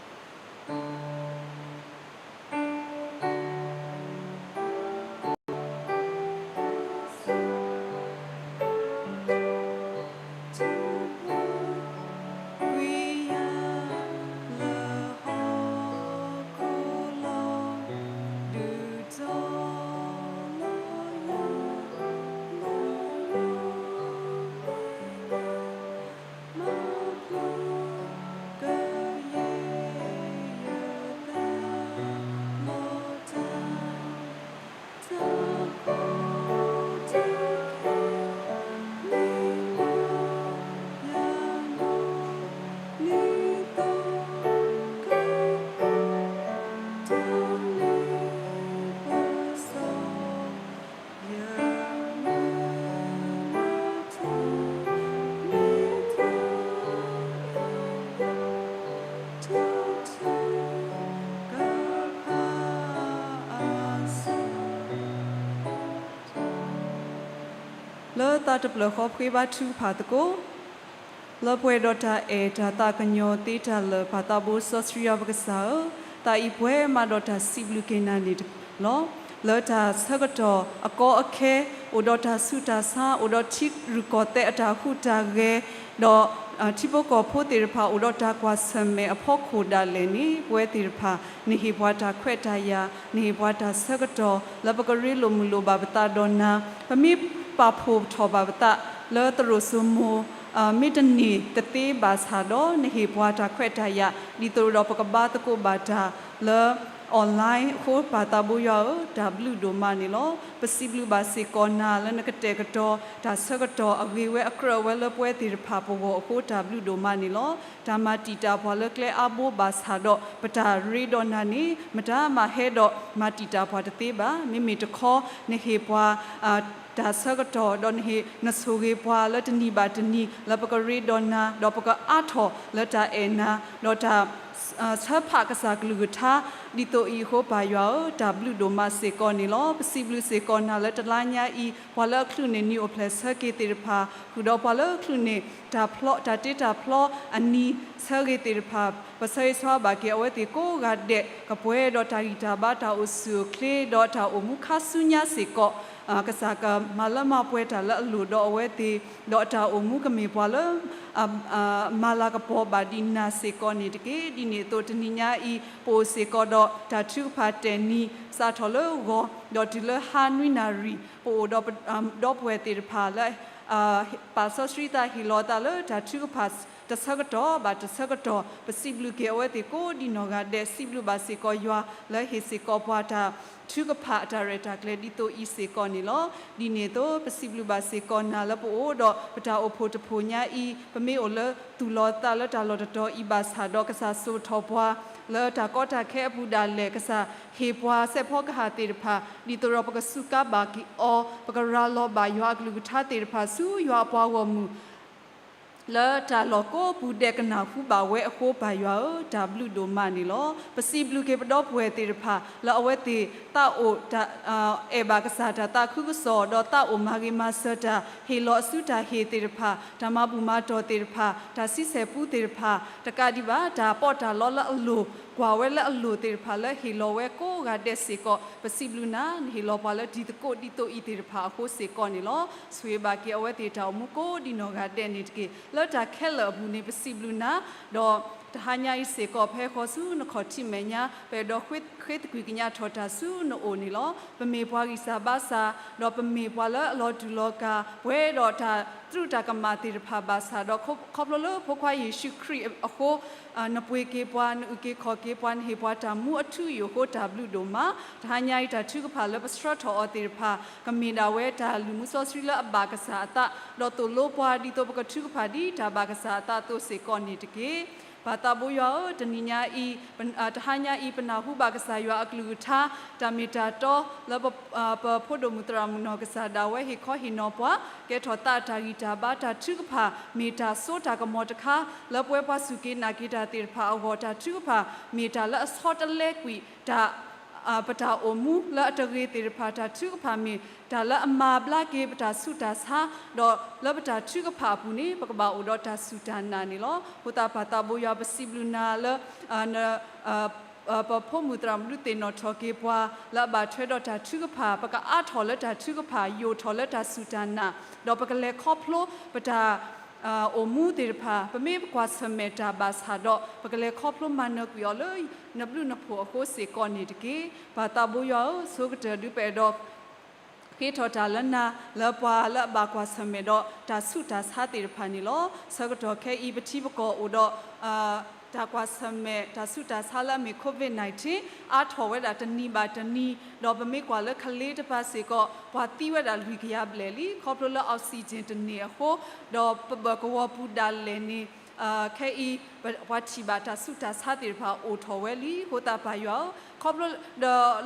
လၢသးတဖျၢၣ်ဃီပဃ့ဘါထုကဖၣ်သကိး လၢပှဲၤဒီးတၢ်အဲၣ်တၢ်သးကညီၤသ့တၢ်လၢာ် ပၢ်သးဘိစီဆှံယွၤပကစၢ်ဧၢ, သးအံၤပှဲၤမးဒီးတၢ်စံးဘျုးက့ၤနၤန့ၣ်လီၤ. လၢတၢ်ဆၢကတီၢ်အကီအခဲ အိၣ်ဒီးတၢ်ဆူးတၢ်ဆါ, အိၣ်ဒီးထံရူၢ်ကီၢ်သဲးအတၢ်ဟူးတၢ်ဂဲၤ, ဒီးထံဖိကီၢ်ဖိသ့ၣ်တဖၣ်အိၣ်ဒီးတၢ်ကွၢ်ဆၢၣ်မဲာ်အဖီခိၣ်ဒၣ်လဲာ်န့ၣ် ပဝဲသ့ၣ်တဖၣ် နဟ့ၣ်ပှၤတၢ်ခွဲးတၢ်ယာ်, နဟ့ၣ်ပှၤတၢ်ဆၢကတီၢ် လၢပကရ့လိာ်မုာ်လိာ်ဘၣ်ပသးဒီးနၤ, ပမ့ၢ်ပာ်ဖှိၣ်ထီၣ်ဘၣ်ပသးလၢသရိာ်စိမိၤ မ့တမ့ၢ်တသ့ဘၣ်ဆၣ်ဒီး နဟ့ၣ်ပှၤတၢ်ခွဲးတၢ်ယာ် ဒ်သိးဒီးပကဘါသကိးဘၣ်တၢ်လၢ online အဃိ ပၢ်သးဘိယွၤဧၢ, တၢ်ဘျုးဒိၣ်မးန့ၣ်လီၤ. ပစံးဘျုးဘၣ်စ့ၢ်ကီးနၤလၢနကတဲာ်ကတီၤ တၢ်ဆၢကတီၢ်အဂ့ၤဝဲအကြၢးဝဲလၢပဝဲသ့ၣ်တဖၣ်ပဂီၢ်အဃိ တၢ်ဘျုးဒိၣ်မးန့ၣ်လီၤ. တၢ်မၤတံာ်တာ်ပှၤလၢကျဲအါဘိဘၣ်ဆၣ်ဒီး ပတၢ်ရ့ဒီးနၤန့ၣ် မတၤမၤဟဲဒီးမၤတံာ်တာ်ပှၤတသ့ဘၣ်. မ့မ့ၢ်တခီ နဟ့ၣ်ပှၤ တၢ်ဆၢကတီၢ် ဒီးနဟ့ၣ်နဆိၣ်ဂ့ၤပှၤလၢတနံၤဘၣ်တနံၤ လၢပကရ့ဒီးနၤ ဒီးပကအါထီၣ်လၢတၢ်အဲၣ်နၤ ဒီးတၢ်ဆၢဖးကစၢ်ကလုၢ်ကထါ ဒ်သိးအံၤအဃိ ပၢ်ယွၤဧၢ, တၢ်ဘျုးဒိၣ်မးစ့ၢ်ကီးန့ၣ်လီၤ. ပစံးဘျုးစ့ၢ်ကီးနၤလၢတလါညါအံၤ ပှၤလၢအချုးန့ၢ်နံၣ်အိၣ်ဖျဲၣ်ဆၢက့ၤသ့ၣ်တဖၣ် ဃုာ်ဒီးပှၤလၢအချုးန့ၢ်တၢ်ဖျီ တၢ်တ့တၢ်ဖျီအနံၤဆၢဂ့ၤသ့ၣ်တဖၣ် ပဆၢဂ့ၤဆၢဝါဘၣ်က့ၤအဝဲသ့ၣ်ကိးဂၤဒဲး ကပှဲၤဒီးတၢ်ဂံၢ်တၢ်ဘါ တၢ်အိၣ်ဆူၣ်အိၣ်ချ့ ဒီးတၢ်အိၣ်မူခါဆူညါစ့ၢ်ကီး ကစၢ်ကမၤလၢမၤပှဲၤတၢ်လၢအလိၣ်ဒီးအဝဲသ့ၣ် ဒီးအတၢ်အိၣ်မူကမ့ၢ်ပှၤလၢ မၤလၤကပီၤဘၣ်ဒံးနၤစ့ၢ်ကီးန့ၣ်တက့ၢ်. ဒ်န့ၣ်အသိးတနံၤညါအံၤ ပအိၣ်စ့ၢ်ကီးဒီးတၢ်ထုကဖၣ်တဲာ်နံၤ စးထီၣ်လၢဂီၤ ဒီးတုၤလၢဟါနွံနၣ်ရံၣ် ပအိၣ်ဒီး ဒီပုၢ်ဝဲၢ်သ့ၣ်တဖၣ်လၢ ပာ်စီဆှံသးဟ့ၣ်လီၤသးလၢတၢ်ထုကဖၣ်တဆၢကတီၢ်ဘၣ်တဆၢကတီၢ် ပစံးဘျုးက့ၤအဝဲသ့ၣ်ကိးဒံးနီၢ်ဂၤဒဲး စံးဘျုးဘၣ်စ့ၢ်ကီးယွၤလၢဟ့ၣ်စ့ၢ်ကီးပှၤတၢ်ထုကဖၣ်အတၢ်ရဲၣ်တၢ်ကျဲၤဒ်သိးအံၤစ့ၢ်ကီးန့ၣ်လီၤ. ဒ်န့ၣ်အသိး ပစံးဘျုးဘၣ်စ့ၢ်ကီးနၤလၢပအိၣ်ဒီးပတၢ်အိၣ်ဖှိၣ်တဖှိၣ်ညါအံၤ ပမ့ၢ်အိၣ်လၢသူၣ်လီၤသးလၢတၢ်လီၢ်တတီၤအံၤဘၣ်ဆၣ်ဒီး ကစၢ်စိာ်ထီၣ်ပှၤ လၢတၢ်ကီတၢ်ခဲအပူၤဒၣ်လဲာ် ကစၢ်ဟ့ၣ်ပှၤစဲးဖီကဟၣ်သ့ၣ်တဖၣ် ဒ်သိးဒီးပကစူးကါဘၣ်က့ၤအီၤ ပကရၤလီၤဘၣ်ယွၤအကလုၢ်ကထါသ့ၣ်တဖၣ်ဆူယွၤအပှၤဂီၢ်မုၢ် လၢတၢ်လီၢ်ကိးပူၤဒဲးကနၢ်ဟူဘၣ်ဝဲအဃိ ပၢ်ယွၤဧၢ, တၢ်ဘျုးဒိၣ်မးန့ၣ်လီၤ. ပစံးဘျုးက့ၤပဒီပုၢ်ဝဲၢ်သ့ၣ်တဖၣ် လၢအဝဲသ့ၣ်သးအိၣ် အဲၣ်ဘၣ်ကစၢ်တၢ်သးခုကစီၣ် ဒီးသးအိၣ်မၤဂ့ၤမၤစၢၤတၢ် ဟ့ၣ်လီၤအစုတၢ်ဟ့ၣ်သ့ၣ်တဖၣ် တၢ်မၤဘူၣ်မၤတီၢ်သ့ၣ်တဖၣ် တၢ်ဆံဆဲၣ်ပူသ့ၣ်တဖၣ် တကးဒံးဘၣ် တၢ်ပီးတၢ်လီလၢအလိၤ ကွၢ်ဝဲလၢအလိၤသ့ၣ်တဖၣ်လၢဟ့ၣ်လီၤဝဲကိးဂၤဒဲးစ့ၢ်ကီး ပစံးဘျုးနၤ နဟ့ၣ်လီၤပှၤလၢတံၤသကိးဒ်သိးအံၤသ့ၣ်တဖၣ်အဃိစ့ၢ်ကီးန့ၣ်လီၤ. ဆိၣ်ဂ့ၤဘၣ်က့ၤအဝဲသ့ၣ်တၢ်အိၣ်မူကိးဒံးနီၢ်ဂၤဒဲးန့ၣ်တက့ၢ်. လၢတၢ်ခဲလၢာ်အပူၤန့ၣ် ပစံးဘျုးနၤ ဒီးတဟါညါအံၤစ့ၢ်ကီး ဖဲဃီၤဆူနခီၣ်ထံးမဲာ်ညါ ပအဲၣ်ဒိးဃ့သကွံၢ်ကညးထီၣ်တၢ်ဆူနအိၣ်န့ၣ်လီၤ. ပမ့ၢ်ပှၤဂံၢ်စၢ်ဘါစၢ် ဒီးပမ့ၢ်ပှၤလၢအလီၤတူၢ်လီၤကာ် ပှဲၤဒီးတၢ်သရူးတၢ်ကမၣ်သ့ၣ်တဖၣ်ဘၣ်ဆၣ်ဒီး ခီဖျိလၢဖိခွါယ့ၣ်ၡူးခရံာ်အဃိ နပှ့ၤက့ၤပှၤ နအုၣ်က့ၤခီၣ်က့ၤပှၤ နဟ့ၣ်ပှၤတၢ်မူအထူအယိာ်အဃိ တၢ်ဘျုးဒိၣ်မး. တဟါညါအံၤတၢ်ထုကဖၣ်လၢပဆှၢထီၣ်အီၤသ့ၣ်တဖၣ် ကမ့ၢ်ဒၣ်ဝဲတၢ်လုၢ်မူစီဆှံလၢအဘၣ်ကစၢ်အသး ဒီးသိၣ်လိပှၤဒ်သိးပကထုကဖၣ်ဒ်တၢ်ဘၣ်ကစၢ်အသးအသိးစ့ၢ်ကီးန့ၣ်တက့ၢ်. ပၢ်သးဘိယွၤဧၢ, တနံၤညါအံၤ တဟါညါအံၤ ပနၢ်ဟူဘၣ်ကစၢ်ယွၤအကလုၢ်ကထါ တၢ်မ့ၢ်တၢ်တီလၢ ပဖိဒိၣ်မုၣ်သရၣ်မုၣ်နီၢ်ကစၢ်ဒၣ်ဝဲဟ့ၣ်ခီဟ့ၣ်နီၤပှၤ ကဲထီၣ်သးတၢ်ဂံၢ်တၢ်ဘါ တၢ်ထုကဖၣ် မ့ၢ်တၢ်စိတၢ်ကမီၤတခါ လၢပဝဲပှၤစူၢ်က့ၤနာ်က့ၤတၢ်သ့ၣ်တဖၣ်အဂီၢ် တၢ်ထုကဖၣ် မ့ၢ်တၢ်လၢအဆီတလဲကွံာ်တၢ် ပတၢ်အိၣ်မူလၢအတဂ့ၤသ့ၣ်တဖၣ် တၢ်ထုကဖၣ်မ့ၢ်တၢ်လၢအမၤဘျါက့ၤပတၢ်ဆူးတၢ်ဆါ ဒီးလၢပတၢ်ထုကဖၣ်အပူၤန့ၣ် ပကဘၣ်အိၣ်ဒီးတၢ်စူၢ်တၢ်နာ်န့ၣ်လီၤ. အဃိသတးပၢ်သးဘိယွၤ ပစံးဘျုးနၤလၢ ပဖိမုၣ်သရၣ်မုၣ်ဒုးသ့ၣ်နီၣ်ထီၣ်က့ၤပှၤ လၢအဘၣ်ထွဲဒီးတၢ်ထုကဖၣ် ပကအါထီၣ်လၢတၢ်ထုကဖၣ် ယိာ်ထီၣ်လၢတၢ်စူၢ်တၢ်နာ် ဒီးပကလဲၤခီဖျိပတၢ် အိၣ်မူသ့ၣ်တဖၣ် ပမ့ၢ်ပကွၢ်ဆၢၣ်မဲာ်တၢ်ဘၣ်ဆၣ်ဒီး ပကလဲၤခီဖျိမၤနၢၤကွံာ်အီၤလၢနဘျုးနဖှိၣ်အဃိစ့ၢ်ကီးန့ၣ်တက့ၢ်. ပၢ်သးဘိယွၤဧၢ, ဆိကတၢၢ်ဒုးပအဲၣ်ဒိး ဃ့ထီၣ်တၢ်လၢနၤ လၢပှၤလၢအဘၣ်ကွၢ်ဆၢၣ်မဲာ်ဒီးတၢ်ဆူးတၢ်ဆါသ့ၣ်တဖၣ်န့ၣ်လီၤ. ဆၢကတီၢ်ခဲအံၤ ပထံပကီၢ်အိၣ်ဒီး တၢ်ကွၢ်ဆၢၣ်မဲာ် တၢ်ဆူးတၢ်ဆါလၢအမ့ၢ် COVID nineteen အါထီၣ်ဝဲဒၣ်တနံၤဘၣ်တနံၤ, ဒီးပမ့ၢ်ကွၢ်လၢခလ့တပၤစ့ၢ်ကီး ပှၤသံဝဲဒၣ်လွံၢ်ကယၤဘျဲၣ်လံ ခီဖျိလၢ oxygen တန့ၢ်အဃိ, ဒီးပဘၢၣ်ကဝီၤပူၤဒၣ်လဲာ်န့ၣ် ခဲအံၤ ပှၤထံၣ်ဘၣ်တၢ်ဆူးတၢ်ဆါသ့ၣ်တဖၣ်အိၣ်ထီၣ်ဝဲလံ. အဃိသတးပၢ်ယွၤဧၢ, ခီဖျိဒီး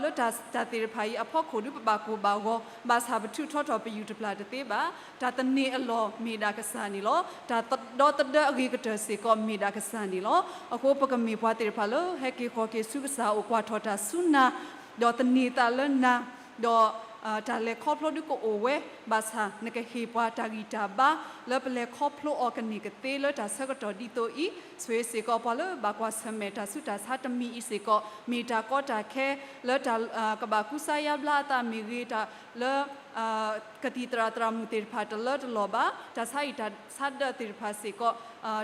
လၢတၢ်သ့ၣ်တဖၣ်အံၤအဖီခိၣ်ဒုးပဘၣ်ကိၢ်ဘၣ်ဂီၤ, ဘၣ်ဆၣ်ပထုးထီထီၣ်ပယူၢ်တပျၢ်တသ့ဘၣ်. တၢ်သန့ၤအလီၢ်မ့ၢ်ဒၣ်ကစၢ်န့ၣ်လီၤ. တၢ်ဒီသဒၢအဂ့ၤကတၢၢ်စ့ၢ်ကီးမ့ၢ်ဒၣ်ကစၢ်န့ၣ်လီၤ. အဃိပကမ့ၢ်ပှၤသ့ၣ်တဖၣ်လၢ ဟဲက့ၤဃီၤက့ၤဆူကစၢ်အိၣ်ကွၢ်ထီၣ်တၢ်ဆူနၤ, ဒီးသန့ၤသးလၢနၤ, ဒီး တၢ်လဲၤခီဖျိဒုးကအိၣ်ဝဲ, ဘၣ်ဆၣ်နကဟ့ၣ်ပှၤတၢ်ဂံၢ်တၢ်ဘါ လၢပလဲၤခီဖျိအီၤကန့ၢ်ကသ့လၢတၢ်ဆၢကတီၢ်ဒ်သိးအံၤ, ဆိၣ်ဂ့ၤစ့ၢ်ကီးပှၤလၢဘၣ်ကွၢ်ဆၢၣ်မဲာ်တၢ်ဆူးတၢ်ဆါတမံၤအံၤစ့ၢ်ကီး, မ့ၢ်တၢ်ကီတၢ်ခဲလၢတၢ်ကဘၣ်ကူစါယါဘျါအသးမ့ၢ်ဂ့ၤ, တၢ်လၢ ကသံၣ်သရၣ်သရၣ်မုၣ်သ့ၣ်တဖၣ်တလၢတလီၢ်ဘၣ်, တၢ်ဆါဟံၣ်တၢ်ဆါဒၢးသ့ၣ်တဖၣ်စ့ၢ်ကီး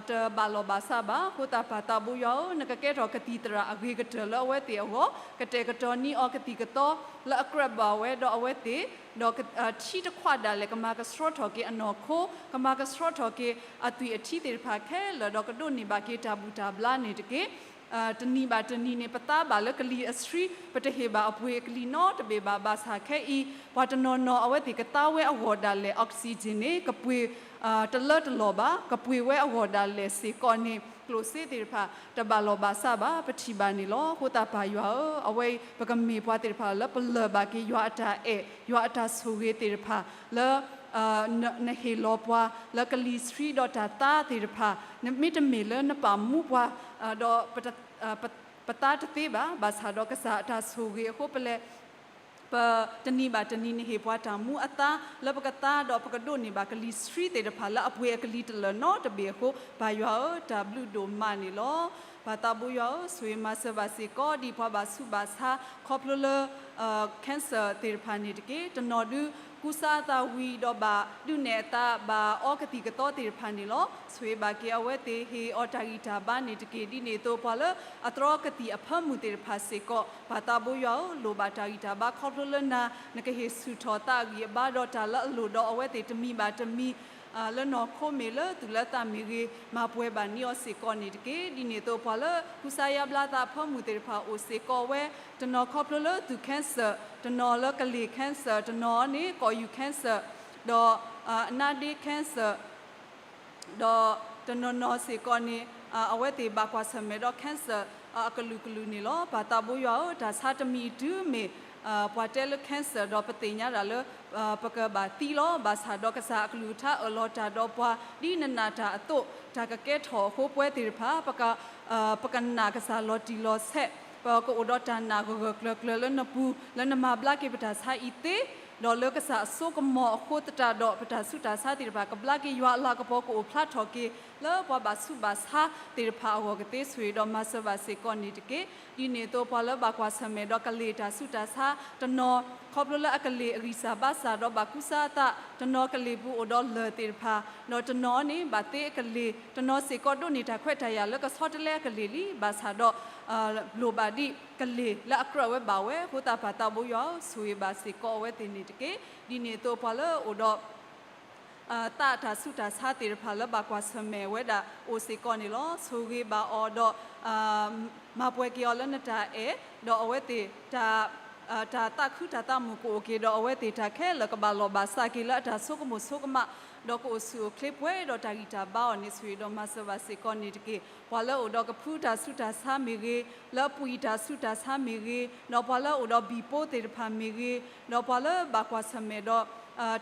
တဘၣ်လီၢ်ဘၣ်စးဘၣ်. အဃိသတးပၢ်သးဘိယွၤဧၢ, နကကဲထီၣ်ကသံၣ်သရၣ်အဂ့ၤကတၢၢ်လၢအဝဲသ့ၣ်အဂီၢ်, ကတဲာ်ကတီၤန့ၢ်အီၤကသံၣ်ကသီလၢအကြၢးဘၣ်ဝဲဒီးအဝဲသ့ၣ်, ဒီးထံတခွးဒၣ်လဲာ် ကမၤကဆှီထီၣ်က့ၤအနီၢ်ခိ, ကမၤကဆှီထီၣ်က့ၤအသွံၣ်အထံသ့ၣ်တဖၣ်ခဲလၢာ်, ဒီးကဒိးန့ၢ်ဘၣ်က့ၤတၢ်ဘူၣ်တၢ်ဘျါန့ၣ်တက့ၢ်. တနံၤဘၣ်တနံၤန့ၣ် ပသါဘၣ်လၢကလံၤအဆှံ, ပတဟ့ၣ်ဘၣ်အပှ့ၤကလံၤနီတဘ့ၣ်ဘၣ်. ဘၣ်ဆၣ်ခဲအံၤ ပှၤတနီၤနီၤအဝဲသ့ၣ်ကသါဝဲအဂီၢ်ဒၣ်လဲာ် oxygen န့ၣ် ကပှ့ၤတလၢတလီၢ်ဘၣ်, ကပှ့ၤဝဲအဂီၢ်ဒၣ်လဲာ်စ့ၢ်ကီးန့ၣ် ကျိၣ်စ့သ့ၣ်တဖၣ် တဘၣ်လီၢ်ဘၣ်စးဘၣ် ပထံၣ်ဘၣ်န့ၣ်လီၤ. အဃိသတးပၢ်ယွၤဧၢ, အဝဲအံၤ ပကမ့ၢ်ပှၤသ့ၣ်တဖၣ်လၢပလၢၢ်ဘၣ်က့ၤယွၤအတၢ်အဲၣ်, ယွၤအတၢ်ဆိၣ်ဂ့ၤသ့ၣ်တဖၣ်လၢ နဟ့ၣ်လီၤပှၤလၢကလံၤဆှံဒီးတၢ်သါသ့ၣ်တဖၣ်, မ့တမ့ၢ်လၢနပာ်မူပှၤ ဒီး ပသါတသ့ဘၣ်, ဘၣ်ဆၣ်ဒီးကစၢ်အတၢ်ဆိၣ်ဂ့ၤအဃိ ပလဲၤ ပတနံၤဘၣ်တနံၤန့ၣ်ဟ့ၣ်ပှၤတၢ်မူအသါလၢပကသါဒီးပကဒိးန့ၢ်ဘၣ်ကလံၤဆှံသ့ၣ်တဖၣ်လၢအပှ့ၤအကလံၤတလၢာ်နီတဘ့ၣ်အဃိ ပၢ်ယွၤဧၢ, တၢ်ဘျုးဒိၣ်မးန့ၣ်လီၤ. ပၢ်သးဘိယွၤဧၢ, ဆိၣ်ဂ့ၤမၤစၢၤဘၣ်စ့ၢ်ကီး ဒ်ပှၤဘၣ်ဆူးဘၣ်ဆါ ခီဖျိလၢ cancer သ့ၣ်တဖၣ်န့ၣ်တက့ၢ်. တနီၤဒုးကူစါအသးဝံၤဒီးဘၣ်ဒုးနဲၣ်အသး ဘၣ်အီကသံၣ်ကသီသ့ၣ်တဖၣ်န့ၣ်လီၤ. ဆိၣ်ဂ့ၤဘၣ်က့ၤအဝဲသ့ၣ် ဟ့ၣ်အီၤတၢ်ဂံၢ်တၢ်ဘါန့ၣ်တက့ၢ်. ဒ်န့ၣ်အသိးပှၤလၢအတြီကသံၣ်အဖၢမုၢ်သ့ၣ်တဖၣ်စ့ၢ်ကီး ပၢ်သးဘိယွၤဧၢ, လိၣ်ဘၣ်တၢ်ဂံၢ်တၢ်ဘါခီဖျိလၢနၤ, နကဟ့ၣ်ဆူၣ်ထီၣ်သးအဂံၢ်အဘါဒီးတၢ်လၢအလိၣ်ဒီးအဝဲသ့ၣ်တမံၤဘၣ်တမံၤ လၢနီၢ်ခိမ့ၢ်ဂ့ၤ လၢသူၣ်လၢသးမ့ၢ်ဂ့ၤ မၤပှဲၤဘၣ်န့ၢ်အီၤစ့ၢ်ကီးန့ၣ်တက့ၢ်. ဒ်န့ၣ်အသိးပှၤလၢကူစါယါဘျါသးအဖၢမုၢ်သ့ၣ်တဖၣ်အိၣ်စ့ၢ်ကီးဝဲ, တနီၤခီဖျိလၢသူၣ် cancer, တနီၤလၢကလ့ၢ် cancer, တနီၤန့ၣ် ကိာ်ယူၤ cancer, ဒီး အနါဒ့ cancer, ဒီးတနီၤနီၤစ့ၢ်ကီးန့ၣ် အဝဲသ့ၣ်ဘၣ်ကွၢ်ဆၢၣ်မဲာ်ဒီး cancer အကလုာ်ကလုာ်န့ၣ်လီၤ. ပၢ်သးဘိယွၤဧၢ, တၢ်ဆါတမံၤတုၤမ့ၢ် ပှၤတဲလၢ cancer ဒီးပသ့ၣ်ညါဒၣ်လၢ ပကဘၣ်သံလီၤ. ဘၣ်ဆၣ်ဒီးကစၢ်အကလုၢ်ကထါအၢၣ်လီၤတၢ်ဒီးပှၤ ဒ်နနာ်တၢ်အသိး တၢ်ကကဲထီၣ်အဃိ ပဝဲသ့ၣ်တဖၣ် ပကနာ်ကစၢ်လီၤတံၢ်လီၤဆဲး, ပကအိၣ်ဒီးတၢ်နာ်ဂၢၢ်ဂၢၢ်ကျၢၤကျၢၤလၢနပူၤ လၢနမၤဘျါက့ၤပတၢ်ဆါအံၤသ့, ဒီးလၢကစၢ်အစိကမီၤအဃိသတးဒီး ပတၢ်ဆူးတၢ်ဆါသ့ၣ်တဖၣ် ကဘျါက့ၤယွၤအလၤကပီၤကအိၣ်ဖျါထီၣ်က့ၤ လၢပှၤဘၣ်ဆူးဘၣ်ဆါသ့ၣ်တဖၣ်အဂီၢ်ကသ့ ဆိၣ်ဂ့ၤဒီးမၤစၢၤဘၣ်စ့ၢ်ကီးန့ၣ်တက့ၢ်. ဒ်န့ၣ်အသိးပှၤလၢဘၣ်ကွၢ်ဆၢၣ်မဲာ်ဒီးကလ့ၢ်တၢ်ဆူးတၢ်ဆါတနီၤ ခီဖျိလၢအကလ့ၢ်အဂံၢ်စၢ်ဘါစၢ်ဒီးဘၣ်ကူစါအသး, တနီၤကလ့ၢ်ပူၤအိၣ်ဒီးလၢၢ်သ့ၣ်တဖၣ်, ဒီးတနီၤန့ၣ်ဘၣ်သ့အကလ့ၢ်, တနီၤစ့ၢ်ကီးဒိးန့ၢ်တၢ်ခွဲးတၢ်ယာ်လၢကဆီတလဲအကလ့ၢ်လံ, ဘၣ်ဆၣ်ဒီး လိၣ်ဘၣ်ဒ်ကလ့ၢ်လၢအကြၢးဝဲဘၣ်ဝဲ, အဃိသတးပၢ်သးဘိယွၤဧၢ, ဆိၣ်ဂ့ၤဘၣ်စ့ၢ်ကီးအဝဲသ့ၣ်န့ၣ်တက့ၢ်. ဒ်န့ၣ်အသိးပှၤလၢအိၣ်ဒီး သးတၢ်ဆူးတၢ်ဆါသ့ၣ်တဖၣ်လၢဘၣ်ကွၢ်ဆၢၣ်မဲာ်ဝဲဒၣ်အိၣ်စ့ၢ်ကီးန့ၣ်လီၤ. ဆိၣ်ဂ့ၤဘၣ်အီၤဒီး မၤပှဲၤက့ၤအီၤလၢနတၢ်အဲၣ်, ဒီးအဝဲသ့ၣ် တၢ်သးခုတၢ်သးမုာ်ကအိၣ်က့ၤဒီး အဝဲသ့ၣ်တၢ်ခဲလၢာ်ကဘၣ်လီၢ်ဘၣ်စးက့ၤလၢအတၢ်ဆိကမိၣ်ဆိကမး, ဒီးကအိၣ်ဆူၣ်အိၣ်ချ့ပှဲၤဒီးတၢ်ဂံၢ်တၢ်ဘါအီၤန့ၣ် ဆိၣ်ဂ့ၤဒီးမၤစၢၤဘၣ်စ့ၢ်ကီးန့ၣ်တက့ၢ်. ပှၤလၢအိၣ်ဒီးကဖုတၢ်ဆူးတၢ်ဆါမ့ၢ်ဂ့ၤ, လၢအပှံၢ်တၢ်ဆူးတၢ်ဆါမ့ၢ်ဂ့ၤ, ဒီးပှၤလၢအိၣ်ဒီးဘံၣ်ပိသ့ၣ်တဖၣ်မ့ၢ်ဂ့ၤ, ဒီးပှၤလၢဘၣ်ကွၢ်ဆၢၣ်မဲာ်ဒီး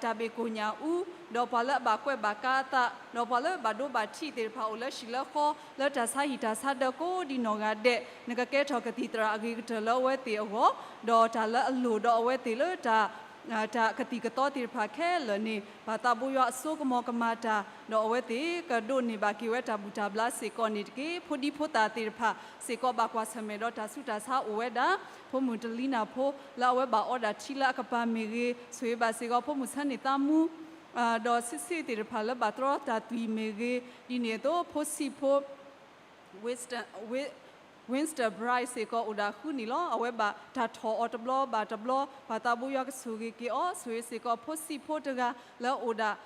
တၢ်ဘ့ၣ်ကိၣ်ညၣ်အူ, ဒီးပှၤလၢအဘၣ်ကွဲးဘၣ်ကါအသး, ဒီးပှၤလၢဘၣ်ဒိဘၣ်ထံးသ့ၣ်တဖၣ်အိၣ်လၢဟံၣ်လၢဃီ လၢတၢ်ဆါဟံၣ်တၢ်ဆါဒၢးကိးဒ်နီၢ်ဂၤဒဲး, နကကဲထီၣ်ကသံၣ်သရၣ်အဂ့ၤကတၢၢ်လၢအဝဲသ့ၣ်အဂီၢ်, ဒီးတၢ်လၢအလိၣ်ဒီးအဝဲသ့ၣ်လၢ တၢ်ကသံၣ်ကသီသ့ၣ်တဖၣ်ခဲလၢာ်န့ၣ် ပၢ်သးဘိယွၤအစိကမီၤကမၤတၢ်, ဒီးအဝဲသ့ၣ်ကဒိးန့ၢ်ဘၣ်က့ၤဝဲတၢ်ဘူၣ်တၢ်ဘျါစ့ၢ်ကီးန့ၣ်တက့ၢ်. ဖိဒံဖိသၣ်သ့ၣ်တဖၣ်စ့ၢ်ကီး ဘၣ်ကွၢ်ဆၢၣ်မဲာ်ဒီးတၢ်ဆူးတၢ်ဆါအိၣ်ဝဲဒၣ်, ဖိမုၣ်တလံနၢ်ဖိ လၢအဝဲဘၣ်အီဒၣ်ထံလၢအကပၤမ့ၢ်ဂ့ၤ, ဆိၣ်ဂ့ၤဘၣ်စ့ၢ်ကီးဖိမုၣ်ဆၢန့ၢ်သးမူ ဒီးဆံးဆံးသ့ၣ်တဖၣ်လၢဘၣ်တြီတၢ်သွံၣ်မ့ၢ်ဂ့ၤ, ဒ်န့ၣ်အသိး ဖိဆံးဖိ Winston, Win-, Winston Bright စ့ၢ်ကီးအိၣ်ဒၣ်ဃုနံၣ်လီၤ. အဝဲဘၣ်တၢ်ထီၣ်အီၤတဘျီဘၣ်တဘျီ, ပၢ်သးဘိယွၤကဆိၣ်ဂ့ၤက့ၤအီၤ, ဆိၣ်ဂ့ၤစ့ၢ်ကီးဖိဆံးဖိတဂၤလၢအိၣ်ဒၣ်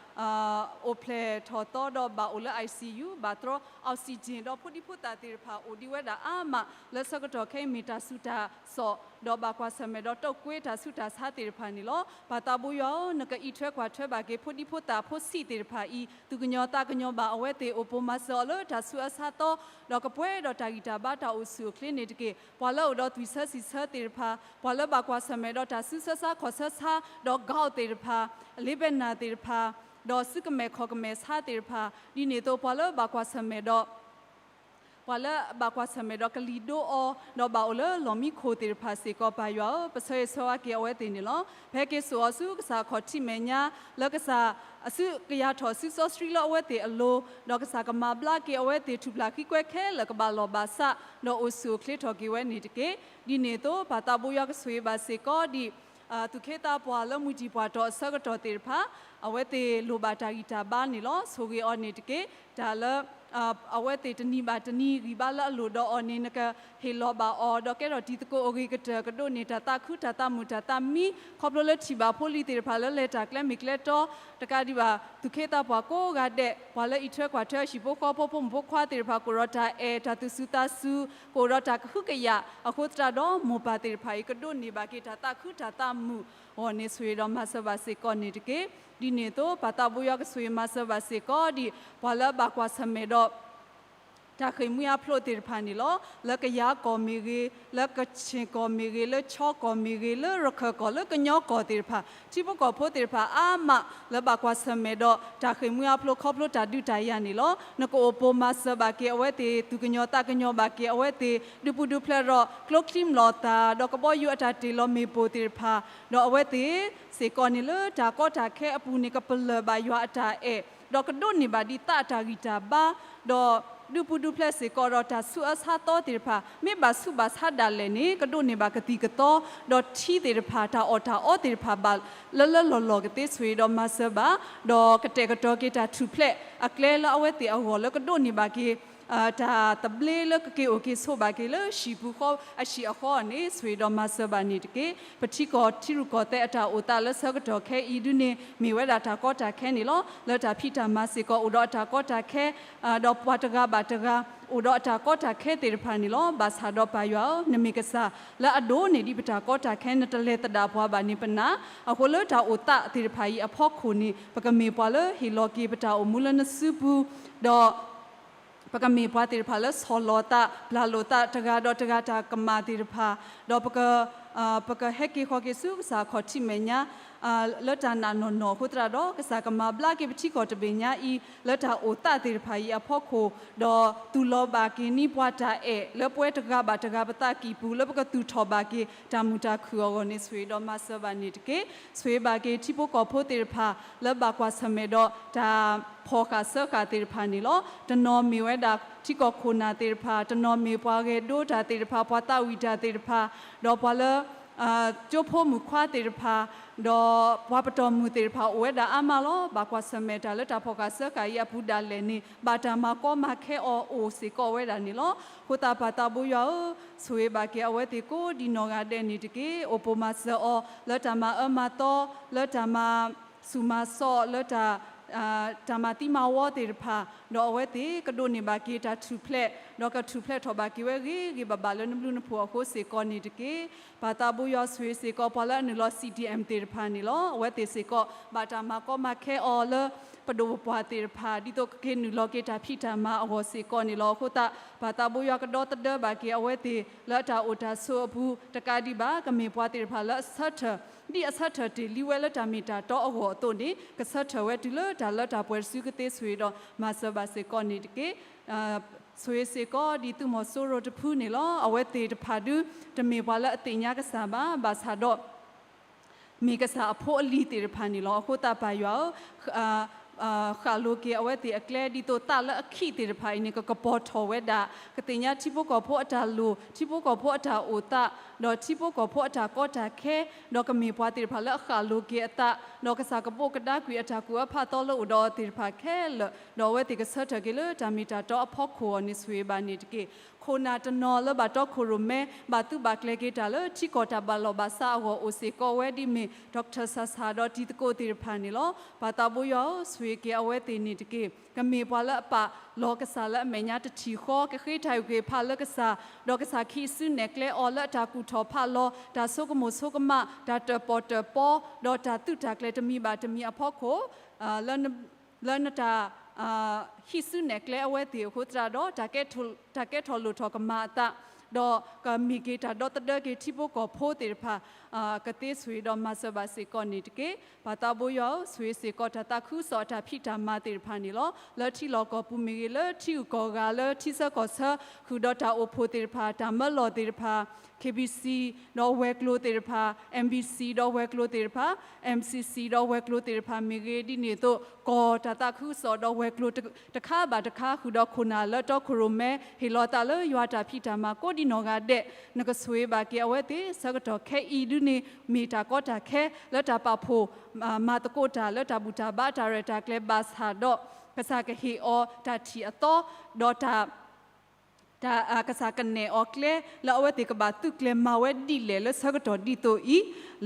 အိၣ်ဖျဲၣ်ထီၣ်သီဒီးဘၣ်အိၣ်လၢ ICU ဘၣ်တြီ oxygen ဒီးဖိဒံဖိသၣ်သ့ၣ်တဖၣ်အိၣ်ဒံးဝဲဒၣ်အါမး လၢဆၢကတီၢ်ခဲအံၤမ့ၢ်တၢ်ဆူးတၢ်ဆါ ဒီးဘၣ်ကွၢ်ဆၢၣ်မဲာ်ဒီးတိာ်ကွ့တၢ်ဆူးတၢ်ဆါသ့ၣ်တဖၣ်န့ၣ်လီၤ. ပၢ်သးဘိယွၤဧၢ, နကအံးထွဲကွၢ်ထွဲဘၣ်က့ၤ ဖိဒံဖိသၣ်ဖိဆံးသ့ၣ်တဖၣ်အံၤ သူၣ်ကညီၤသးကညီၤဘၣ်အဝဲသ့ၣ် အိၣ်ပိၢ်မၤစၢၤအီၤလၢတၢ်ဆူးအဆါသီ, ဒီးကပှဲၤဒီးတၢ်ဂံၢ်တၢ်ဘါတၢ်အိၣ်ဆူၣ်အိၣ်ချ့န့ၣ်တက့ၢ်. ပှၤလၢအိၣ်ဒီးသွံၣ်ဆၢဆံၣ်ဆၢသ့ၣ်တဖၣ်, ပှၤလၢဘၣ်ကွၢ်ဆၢၣ်မဲာ်ဒီးတၢ်ဆူးဆၢဆါခီၣ်ဆၢဆါ, ဒီး gout သ့ၣ်တဖၣ်, လ့ဘဲနၢ်သ့ၣ်တဖၣ်, ဒီးစုကမဲာ်ခီၣ်ကမဲာ်ဆါသ့ၣ်တဖၣ်, ဒ်န့ၣ်အသိးပှၤလၢဘၣ်ကွၢ်ဆၢၣ်မဲာ်ဒီး ပှၤလၢအဘၣ်ကွၢ်ဆၢၣ်မဲာ်ဒီးကလံၤဒိအီၤ, ဒီးဘၣ်အိၣ်လၢလီၢ်မံခိၣ်သ့ၣ်တဖၣ်စ့ၢ်ကီး ပၢ်ယွၤဧၢ, ပဆၢဂ့ၤဆၢဝါက့ၤအဝဲသ့ၣ်န့ၣ်လီၤ. ဖဲက့ၤစိာ်အီၤဆူကစၢ်အခီၣ်ထံးမဲာ်ညါ, လၢကစၢ်အစုကယၤထီၣ်စုစီဆှံလၢအဝဲသ့ၣ်အလိၤ, ဒီးကစၢ်ကမၤဘျါက့ၤအဝဲသ့ၣ်ထူၣ်ဖျဲးဃံကွဲခဲလၢာ်ကဘၣ်လီၢ်ဘၣ်စး, ဒီးအိၣ်ဆူၣ်အိၣ်ချ့ထီၣ်က့ၤဝဲန့ၣ်တက့ၢ်. ဒ်န့ၣ်အသိး ပၢ်သးဘိယွၤကဆိၣ်ဂ့ၤဘၣ်စ့ၢ်ကီးဒ် သူၣ်က့သးပှၢ်လၢမုၢ်တံၢ်ပှၢ်တီၤအဆၢကတီၢ်သ့ၣ်တဖၣ် အဝဲသ့ၣ်လိၣ်ဘၣ်တၢ်ဂံၢ်တၢ်ဘါန့ၣ်လီၤ. ဆိၣ်ဂ့ၤအီၤန့ၣ်တက့ၢ်. တၢ်လၢ အဝဲသ့ၣ်တနံၤဘၣ်တနံၤဂံၢ်ဘါလၢအလိၣ်ဒီးအီၤန့ၣ် နကဟ့ၣ်လီၤဘၣ်အီၤ ဒီးကဲထီၣ်တံၤသကိးအဂ့ၤကတၢၢ် ကဒိးန့ၢ်တၢ်သးခုတၢ်သးမုာ်တၢ်သးမံ ခီဖျိလၢထံၣ်ဘၣ်ဖိလံၤသ့ၣ်တဖၣ်လၢလဲၤတၢ်ကျဲမ့ၢ်ကျဲတီ တကးဒံးဘၣ် သူၣ်က့သးပှၢ်ကိးဂၤဒဲး ပှၤလၢအံးထွဲကွၢ်ထွဲအဟံၣ်ဖိဃီဖိ ဖိမုၣ်ဖိခွါသ့ၣ်တဖၣ် ကအိၣ်ဒီးတၢ်အဲၣ်တၢ်သူၣ်စူၤသးစူၤ ကအိၣ်ဒီးတၢ်ကဟုကယာ် အဃိသတးဒီး မိၢ်ပၢ်သ့ၣ်တဖၣ်အံၤ ကဒိးန့ၢ်ဘၣ်က့ၤတၢ်သးခုတၢ်သးမုာ်အဂီၢ်န့ၣ် ဆိၣ်ဂ့ၤဒီးမၤစၢၤဘၣ်စ့ၢ်ကီးန့ၣ်တက့ၢ်. ဒ်န့ၣ်အသိး ပၢ်သးဘိယွၤကဆိၣ်ဂ့ၤမၤစၢၤဘၣ်စ့ၢ်ကီး ဒ်ပှၤလၢအဘၣ်ကွၢ်ဆၢၣ်မဲာ်ဒီး တၢ်ဃ့ၢ်မှံဟးဖျိးသ့ၣ်တဖၣ်န့ၣ်လီၤ. လၢကယၤကီၢ်မ့ၢ်ဂ့ၤ, လၢကခၠ့ၣ်ကီၢ်မ့ၢ်ဂ့ၤ, လၢခၠီကီၢ်မ့ၢ်ဂ့ၤ, လၢရခၢၣ်ကီၢ်, လၢကညီကီၢ်သ့ၣ်တဖၣ် ထံဖိကီၢ်ဖိသ့ၣ်တဖၣ်အါမး လၢဘၣ်ကွၢ်ဆၢၣ်မဲာ်ဒီးတၢ်ဃ့ၢ်မှံဟးဖျိးခီဖျိတၢ်ဒုးတၢ်ယၤန့ၣ်လီၤ. နကအိၣ်ပိာ်မၤစၢၤဘၣ်က့ၤအဝဲသ့ၣ်, သူၣ်ကညီၤသးကညီၤဘၣ်က့ၤအဝဲသ့ၣ်, ဒုးပူၤဒုးဖျဲးဒီးကျိချံမျိာ်သၣ် ဒီးကဘီယူၤအတၢ်တ့ၢ်လီၤမ့ၣ်ပိၢ်သ့ၣ်တဖၣ်, ဒီးအဝဲသ့ၣ်စ့ၢ်ကီးန့ၣ်လၢတၢ်ကီတၢ်ခဲအပူၤန့ၣ် ကပလၢၢ်ဘၣ်ယွၤအတၢ်အဲၣ် ဒီးကဒိးန့ၢ်ဘၣ်ဒ်သးအတၢ်ဂံၢ်တၢ်ဘါ, ဒီးဒုးပူၤဒုးဖျဲးစ့ၢ်ကီးဒီးတၢ်ဆူးအါဆါသီသ့ၣ်တဖၣ် မ့ၢ်ဘၣ်ဆူးဘၣ်ဆါဒၣ်လဲာ်န့ၣ် ကဒိးန့ၢ်ဘၣ်ကသံၣ်ကသီ, ဒီးထံသ့ၣ်တဖၣ် တၢ်အီၣ်တၢ်အီသ့ၣ်တဖၣ်ဘၣ်လၢလၢလီၢ်လီၢ်ကသ့ ဆိၣ်ဂ့ၤဒီးမၤစၢၤဘၣ်, ဒီးကတဲာ်ကတီၤက့ၤတၢ်ထူၣ်ဖျဲးအကျဲလၢအဝဲသ့ၣ်အဂီၢ်လၢကဒိးန့ၢ်ဘၣ်က့ၤ တၢ်သဘျ့လၢကက့ၤအိၣ်က့ၤဆိးဘၣ်က့ၤလၢဟံၣ်ပူၤဃီအဟံၣ်အဃီန့ၣ် ဆိၣ်ဂ့ၤဒီးမၤစၢၤဘၣ်န့ၣ်တက့ၢ်. ပထံကီၢ်ထံရူၢ်ကီၢ်သဲးအတၢ်အိၣ်သးလၢဆၢကတီၢ်ခဲအံၤဒုန့ၣ် မ့ၢ်ဝဲဒၣ်တၢ်ကီတၢ်ခဲန့ၣ်လီၤ. လၢတၢ်ဖံးတၢ်မၤစ့ၢ်ကီးအိၣ်ဒီးအတၢ်ကီတၢ်ခဲ, ဒီးပှၤတဂၤဘၣ်တဂၤ အိၣ်ဒီးအတၢ်ကီတၢ်ခဲသ့ၣ်တဖၣ်န့ၣ်လီၤ. ဘၣ်ဆၣ်ဒီးပၢ်ယွၤဧၢ, နမ့ၢ်ကစၢ်လၢအဒိးန့ၢ်ဒံးပတၢ်ကီတၢ်ခဲ နတလဲၤသဒၣ်ပှၤဘၣ်န့ၣ်ပနာ်, အဃိလၢတၢ်အိၣ်သးသ့ၣ်တဖၣ်အံၤအဖီခိၣ်န့ၣ် ပကမ့ၢ်ပှၤလၢဟ့ၣ်လီၤက့ၤပတၢ်အိၣ်မူလၢနစုပူၤ, ဒီး ပကမ့ၢ်ပှၤသ့ၣ်တဖၣ်လၢဆီၣ်လီၤသး ပျၢ်လိာ်သးတဂၤဒီးတဂၤတၢ်ကမၣ်သ့ၣ်တဖၣ်, ဒီး ပကဟဲက့ၤဃီၤက့ၤဆူကစၢ်ခီၣ်ထံးမဲာ်ညါ လၢတၢ်နာ်နီၢ်နီၢ်အဃိသတးဒီး ကစၢ်ကမၤဘျါက့ၤပထံကီၢ်တဘ့ၣ်ညါအံၤ လၢတၢ်အိၣ်သးသ့ၣ်တဖၣ်အံၤအဖီခိၣ်, ဒီးသူၣ်လီၤဘၣ်က့ၤန့ၢ်ပှၤတၢ်အဲၣ် လၢပဝဲတဂၤဘၣ်တဂၤပသးကံၢ်ပူၤ လၢပကသူၣ်ထီၣ်ဘၣ်က့ၤတၢ်မုာ်တၢ်ခုၣ်အဂီၢ်န့ၣ် ဆိၣ်ဂ့ၤဒီးမၤစၢၤဘၣ်န့ၣ်တက့ၢ်. ဆိၣ်ဂ့ၤဘၣ်က့ၤထံဖိကီၢ်ဖိသ့ၣ်တဖၣ် လၢဘၣ်ကွၢ်ဆၢၣ်မဲာ်ဒီးတၢ်ဖီၣ်ဃာ်စၢဃာ်သ့ၣ်တဖၣ်န့ၣ်လီၤ. တနီၤမ့ၢ်ဝဲဒၣ်ထံကီၢ်ခိၣ်နၢ်သ့ၣ်တဖၣ်, တနီၤမ့ၢ်ပှၤဂဲၤဒိတၢ်သ့ၣ်တဖၣ်, ပှၤသးဝံၣ်တၢ်သ့ၣ်တဖၣ်, ဒီးပှၤလၢ ကၠိဖိမုၣ်ခွါသ့ၣ်တဖၣ်, ဒီးပှၤပတီၢ်မုၢ်သ့ၣ်တဖၣ် အိၣ်ဝဲဒၣ်အါမးလီၤ. ဘၣ်ကွၢ်ဆၢၣ်မဲာ်တၢ်လၢတၢ်ဖီၣ်ဃာ်စၢဃာ်အံၤအပူၤဒၣ်လဲာ်န့ၣ် ဘၣ်တၢ်မၤကီမၤခဲအီၤအိၣ်စ့ၢ်ကီးဝဲဒၣ်န့ၣ်လီၤ. အဃိသတးပၢ်သးဘိယွၤဧၢ, ဆိၣ်ဂ့ၤဘၣ်က့ၤအဝဲသ့ၣ်ကိးဒံးနီၢ်ဂၤဒဲးန့ၣ်တက့ၢ်. အိၣ်ပိာ်မၤစၢၤအီၤ လၢတၢ်မၤအၢမၤသီ, လၢတၢ်မၤဆူၣ်မၤစိး, လၢတၢ် တၢ်မၤသံမၤဝီသ့ၣ်တဖၣ်, ဒီးအဝဲသ့ၣ်ကဒိးန့ၢ်ဘၣ်က့ၤတၢ်ထူၣ်ဖျဲး, ဒီးကထူၣ်ဖျဲးထီၣ်ဘၣ်က့ၤဝဲဂ့ၤဂ့ၤဘၣ်ဘၣ်လၢနဘျုးနဖှိၣ်အဃိစ့ၢ်ကီးန့ၣ်တက့ၢ်. ပၢ်သးဘိယွၤဆိၣ်ဂ့ၤစ့ၢ်ကီးပှၤလၢအနုာ်လီၤ C D M သ့ၣ်တဖၣ်န့ၣ်လီၤ. အဝဲသ့ၣ်စ့ၢ်ကီး ဘၣ်တၢ်မၤကီမၤခဲအီၤလၢ ပဒိၣ်ပပှၢ်သ့ၣ်တဖၣ် ဒ်သိးကက့ၤနုာ်လီၤက့ၤတၢ်ဖံးတၢ်မၤအဂီၢ်စ့ၢ်ကီးန့ၣ်လီၤ. အဃိသတး ပၢ်သးဘိယွၤကဒီသဒၢဘၣ်က့ၤအဝဲသ့ၣ် လၢအတၢ်အိၣ်တၢ်ဆိးအပူၤ တကးဒံးဘၣ် ကမ့ၢ်ပှၤသ့ၣ်တဖၣ်လၢအဆၢထၢၣ် ဒ်အဆၢထၢၣ်တ့ၢ်လံဝဲလၢတၢ်မ့ၢ်တၢ်တီအဂီၢ်အသိးန့ၣ် ကဆၢထၢၣ်ဝဲတုၤလၢတၢ်လၢတၢ်ပှဲၤတစုကသ့ ဆိၣ်ဂ့ၤဒီးမၤစၢၤဘၣ်စ့ၢ်ကီးန့ၣ်တက့ၢ်. ဆိၣ်ဂ့ၤစ့ၢ်ကီးဒ်သုးမီၤစိရိၤတဖုန့ၣ်လီၤ. အဝဲသ့ၣ်တဖၣ်ဒု တမ့ၢ်ပှၤလၢအသ့ၣ်ညါကစၢ်ဘၣ်, ဘၣ်ဆၣ်ဒီး မ့ၢ်ကစၢ်အဖိအလံၤသ့ၣ်တဖၣ်န့ၣ်လီၤ. အဃိသတးပၢ်ယွၤဧၢ, ဃၣ်လိၤက့ၤအဝဲသ့ၣ်အကျဲ ဒ်သိးသးလၢအခံးသ့ၣ်တဖၣ်အံၤန့ၣ် ကကပီၤထီၣ်ဝဲဒၣ်, ကသ့ၣ်ညါထံဖိကီၢ်ဖိအတၢ်လိၣ်, ထံဖိကီၢ်ဖိအတၢ်အိၣ်သး, ဒီးထံဖိကီၢ်ဖိအတၢ်ကီတၢ်ခဲ, ဒီးကမ့ၢ်ပှၤသ့ၣ်တဖၣ်လၢအဃၣ်လိၤက့ၤအသး, ဒီးကစၢ်ကပိာ်ကဒါကွံာ်အတၢ်ကူၣ်အၢဖးသီလၢအိၣ်ဒီးအီၤသ့ၣ်တဖၣ်ခဲလၢာ်, ဒီးအဝဲသ့ၣ်ကဆၢထၢၣ်က့ၤလၢတၢ်မ့ၢ်တၢ်တီအဖီခိၣ်အဂီၢ်န့ၣ် ဆိၣ်ဂ့ၤဘၣ်န့ၣ်တက့ၢ်. ခိၣ်နၢ်တနီၤလၢဘၣ်တီခိၣ်ရိၣ်မဲ ဘၣ်သုးဘၣ်ကျဲၤက့ၤတၢ်လၢထံကီၢ်တၢ်ဘၣ်လီၢ်ဘၣ်စးအဂီၢ်အိၣ်စ့ၢ်ကီးဝဲဒ်မ့ၢ် Doctor Sasa ဒီးတံၤသကိးသ့ၣ်တဖၣ်န့ၣ်လီၤ. ပၢ်သးဘိယွၤဧၢ, ဆိၣ်ဂ့ၤက့ၤအဝဲသ့ၣ်န့ၣ်တက့ၢ်. ကမ့ၢ်ပှၤလၢအပာ်လီၤကစၢ်လၢအမဲာ်ညါတထံၣ်ဃီ, ကဃ့တၢ်အုၣ်က့ၤဖးလၢကစၢ်, ဒီးကစၢ်ကဟံးစုနဲၣ်ကျဲအီၤလၢအတၢ်ကူၣ်ထီၣ်ဖးလီၤ, တၢ်ဆိကမိၣ်ဆိကမး, တၢ်တၢၣ်ပီၣ်တၢၣ်ပီ, ဒီးတၢ်သုးတၢ်ကျဲၤတမံၤဘၣ်တမံၤအဖီခိၣ် လၢနတၢ် ဟံးစုနဲၣ်ကျဲအဝဲသ့ၣ်အဃိသတးဒီး တၢ်ကဲထီၣ်လိၣ်ထီၣ်ကမၤအသး, ဒီးကမ့ၢ်က့ၤတၢ်ဒီသဒၢက့ၤထံဖိကီၢ်ဖိသ့ၣ်တဖၣ် ကသ့ဆိၣ်ဂ့ၤဒီးမၤစၢၤဘၣ်စ့ၢ်ကီးန့ၣ်တက့ၢ်. ပၢ်သးဘိယွၤဧၢ, ဆိၣ်ဂ့ၤစ့ၢ်ကီးတၢ်သးခုကစီၣ်အတၢ်ဖံးတၢ်မၤသ့ၣ်တဖၣ်န့ၣ်လီၤ. လၢထံလီၢ်ကီၢ်ပူၤမ့ၢ်ဂ့ၤ, လၢထံဂုၤကီၢ်ဂၤ, လၢထံဆၢကီၢ်ဆၢ, ဃုာ်ဒီးတၢ်အိၣ်ဖှိၣ်သ့ၣ်တဖၣ်, တၢ်မၢလီၢ်သ့ၣ်တဖၣ်, K B C ဒီးဝဲၤကျိၤသ့ၣ်တဖၣ်, M B C ဒီးဝဲၤကျိၤသ့ၣ်တဖၣ်, M C C ဒီးဝဲၤကျိၤသ့ၣ်တဖၣ်မ့ၢ်ဂ့ၤ, ဒ်န့ၣ်အသိး ကီၢ်တၢ်သးခုကစီၣ်ဒီးဝဲၤကျိၤတခါဘၣ်တခါ ဃုာ်ဒီးခိၣ်နၢ်လၢတီခိၣ်ရိၣ်မဲ ဟ့ၣ်လီၤသးလၢယွၤတၢ်ဖံးတၢ်မၤကိးဒံး ကိးဒံနီၢ်ဂၤဒဲး, နကဆိၣ်ဂ့ၤဘၣ်က့ၤအဝဲသ့ၣ်ဆၢကတီၢ်ခဲအံၤဒုန့ၣ် မ့ၢ်တၢ်ကီတၢ်ခဲလၢတၢ်ပာ်ဖှိၣ်မၤသကိးတၢ်လၢတၢ်ဘူၣ်တၢ်ဘါတၢ်ရဲၣ်တၢ်ကျဲၤဘၣ်ဆၣ်ဒီး ကစၢ်ကဟ့ၣ်အီၤတၢ်ထံၣ်အသီ ဒီးတၢ် တၢ် ကစၢ်ကနဲၣ်အီၤကျဲ လၢအဝဲသ့ၣ်ကဘၣ်သုးကျဲၤမၤဝဲဒ်လဲၣ်လၢဆၢကတီၢ်ဒ်သိးအံၤ,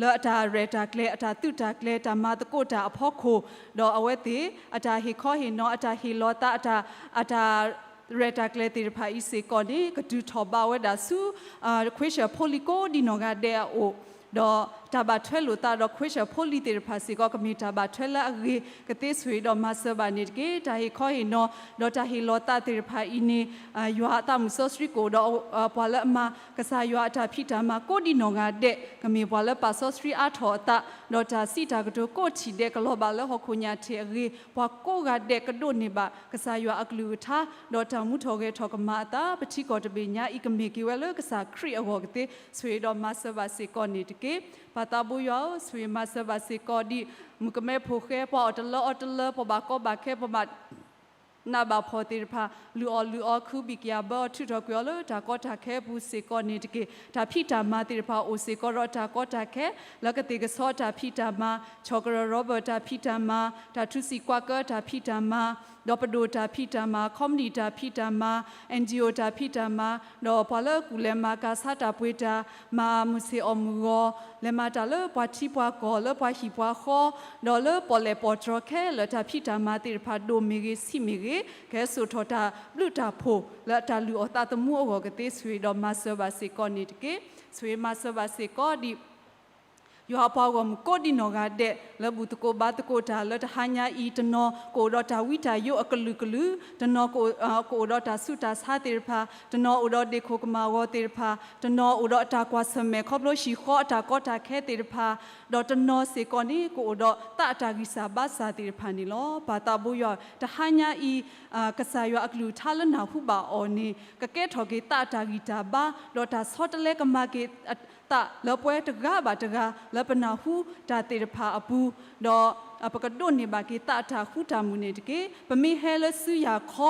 လၢအတၢ်ရဲၣ်တၢ်ကျဲၤ အတၢ်သုးတၢ်ကျဲၤ တၢ်မၤသကိးတၢ်အဖီခိၣ်, ဒီးအဝဲသ့ၣ် အတၢ်ဟ့ၣ်ခီဟ့ၣ်နီၤ အတၢ်ဟ့ၣ်လီၤသး အတၢ် အတၢ်ရဲၣ်တၢ်ကျဲၤသ့ၣ်တဖၣ်အံၤစ့ၢ်ကီးန့ၣ် ကတုၤထီၣ်ဘၣ်ဝဲဒၣ်ဆူ ခွ့ဆၢၣ်ဖိလံၤကိးဒံနီၢ်ဂၤဒဲးအအိၣ်, ဒီးတၢ်ဘၣ်ထွဲလိာ်သးဒီးခွ့ဆၢၣ်ဖိလံၤသ့ၣ်တဖၣ်စ့ၢ်ကီး ကမ့ၢ်တၢ်ဘၣ်ထွဲလၢအဂ့ၤကသ့ ဆိၣ်ဂ့ၤဒီးမၤစၢၤဘၣ်န့ၣ်တက့ၢ်. တၢ်ဟ့ၣ်ခီဟ့ၣ်နီၤ ဒီးတၢ်ဟ့ၣ်လီၤသးသ့ၣ်တဖၣ်အံၤန့ၣ် ယွၤအသးမုၣ်စီဆှံကအိၣ်ဒီး ပှၤလၢအမၤကစၢ်ယွၤအတၢ်ဖံးတၢ်မၤကိးဒံနီၢ်ဂၤဒဲး, ကမ့ၢ်ပှၤလၢပာ်စီဆှံအါထီၣ်အသး, ဒီးတၢ်စံးတၢ်ကတိၤကိးထံၣ်ဒဲးကလီၤဘၣ်လၢဟီၣ်ခိၣ်ညၣ်ထံးအဂ့ၤ, ပှၤကိးဂၤဒဲးကဒိးန့ၢ်ဘၣ်ကစၢ်ယွၤအကလုၢ်ကထါ, ဒီးတၢ်မူထီၣ်ဂဲၤထီၣ်ကမၤအသး ပထံကီၢ်တဘ့ၣ်ညါအံၤ ကမ့ၢ်က့ၤဝဲလၢကစၢ်ခရံာ်အဂီၢ်ကသ့ ဆိၣ်ဂ့ၤဒီးမၤစၢၤဘၣ်စ့ၢ်ကီးန့ၣ်တက့ၢ်. ပၢ်သးဘိယွၤဧၢ, ဆိၣ်ဂ့ၤမၤစၢၤဘၣ်စ့ၢ်ကီးဒံး မုၣ်ကမဲဖိဃဲ ပှၤအီၣ်တလၢအီတလၢ ပှၤဘၣ်ကီဘၣ်ခဲ ပှၤဘၣ်နးဘၣ်ဖှီၣ်သ့ၣ်တဖၣ် လုၢ်အီၣ်လုၢ်အီ ခုဘံၣ်ကယာ်ဘၢအီၤ ထုးထီၣ်ကွံာ်အီၤလၢတၢ်ကီတၢ်ခဲအပူၤစ့ၢ်ကီးန့ၣ်တက့ၢ်. တၢ်ဖံးတၢ်မၤသ့ၣ်တဖၣ်အိၣ်စ့ၢ်ကီးဒီးတၢ်ကီတၢ်ခဲ လၢကသ့ၣ်ကဆီတၢ်ဖံးတၢ်မၤ, ဆီၣ်ကရၢၢ် Robert တၢ်ဖံးတၢ်မၤ, တၢ်ထူစံးကွၢ်ကၢတၢ်ဖံးတၢ်မၤ, ဒီးပဒိၣ်တၢ်ဖံးတၢ်မၤ, ခီမနံၣ်တၢ်ဖံးတၢ်မၤ, အၣ်အၣ်အီၣ် တၢ်ဖံးတၢ်မၤ, ဒီးပှၤလၢကူၣ်လဲၤမၤကၤဆါတၢ်ပှ့ၤတၢ်, မၤမုၢ်ဆ့ၣ်အီၣ်မုၢ်ဂီၤ, လဲၤမၤတၢ်လၢပှၤထံပှၤကီၢ် လၢပှၤဟံၣ်ပှၤဃီ, ဒီးလၢပီၣ်လဲၣ်ပီၣ်တြီၤခဲလၢာ် တၢ်ဖံးတၢ်မၤသ့ၣ်တဖၣ် ဒိၣ်မ့ၢ်ဂ့ၤဆံးမ့ၢ်ဂ့ၤ, ကဟဲစိာ်ထီၣ်တၢ်ဘျုးတၢ်ဖှိၣ်လၢတၢ်လုၢ်အီၣ်သးသမူအဂီၢ်ကသ့ ဆိၣ်ဂ့ၤဒီးမၤစၢၤဘၣ်စ့ၢ်ကီးန့ၣ်တက့ၢ်. ဆိၣ်ဂ့ၤမၤစၢၤဘၣ်စ့ၢ်ကီးဒံး ယွၤအပှၤဂီၢ်မုၢ်ကိးဒံနီၢ်ဂၤဒဲး လၢဘူၣ်သကိးဘါသကိးတၢ်လၢတဟါညါအံၤ တနီၤကအိၣ်ဒီးတၢ်ဝံတၢ်ယိးအကလုာ်ကလုာ်, တနီၤကအိၣ်ဒီးတၢ်ဆူးတၢ်ဆါသ့ၣ်တဖၣ်, တနီၤအိၣ်ဒီးဒ့ၣ်ခိၣ်ကမၣ်ဂီၤသ့ၣ်တဖၣ်, တနီၤအိၣ်ဒီးအတၢ်ကွၢ်ဆၢၣ်မဲာ်ခီဖျိဟံၣ်ဃီအတၢ်ကီတၢ်ခဲသ့ၣ်တဖၣ်, ဒီးတနီၤစ့ၢ်ကီးန့ၣ် ကအိၣ်ဒီးသးအတၢ်ဂံၢ်စၢ်ဘါစၢ်သ့ၣ်တဖၣ်န့ၣ်လီၤ. ပၢ်သးဘိယွၤ တဟါညါအံၤ ကစၢ်ယွၤအကလုၢ်ကထါလၢနၢ်ဟူဘၣ်အီၤန့ၣ် ကကဲထီၣ်က့ၤသးအတၢ်ဂံၢ်တၢ်ဘါ ဒီးတၢ်ဆီတလဲကမၤက့ၤ သးလၢပှၤတဂၤဘၣ်တဂၤ လၢပနၢ်ဟူတၢ်သ့ၣ်တဖၣ်အပူၤ, ဒီးပကဒိးန့ၢ်ဘၣ်က့ၤသးအတၢ်ဃူတၢ်မုာ်န့ၣ်တက့ၢ်. ပမ့ၢ်ဟဲလၢစုယၤခီ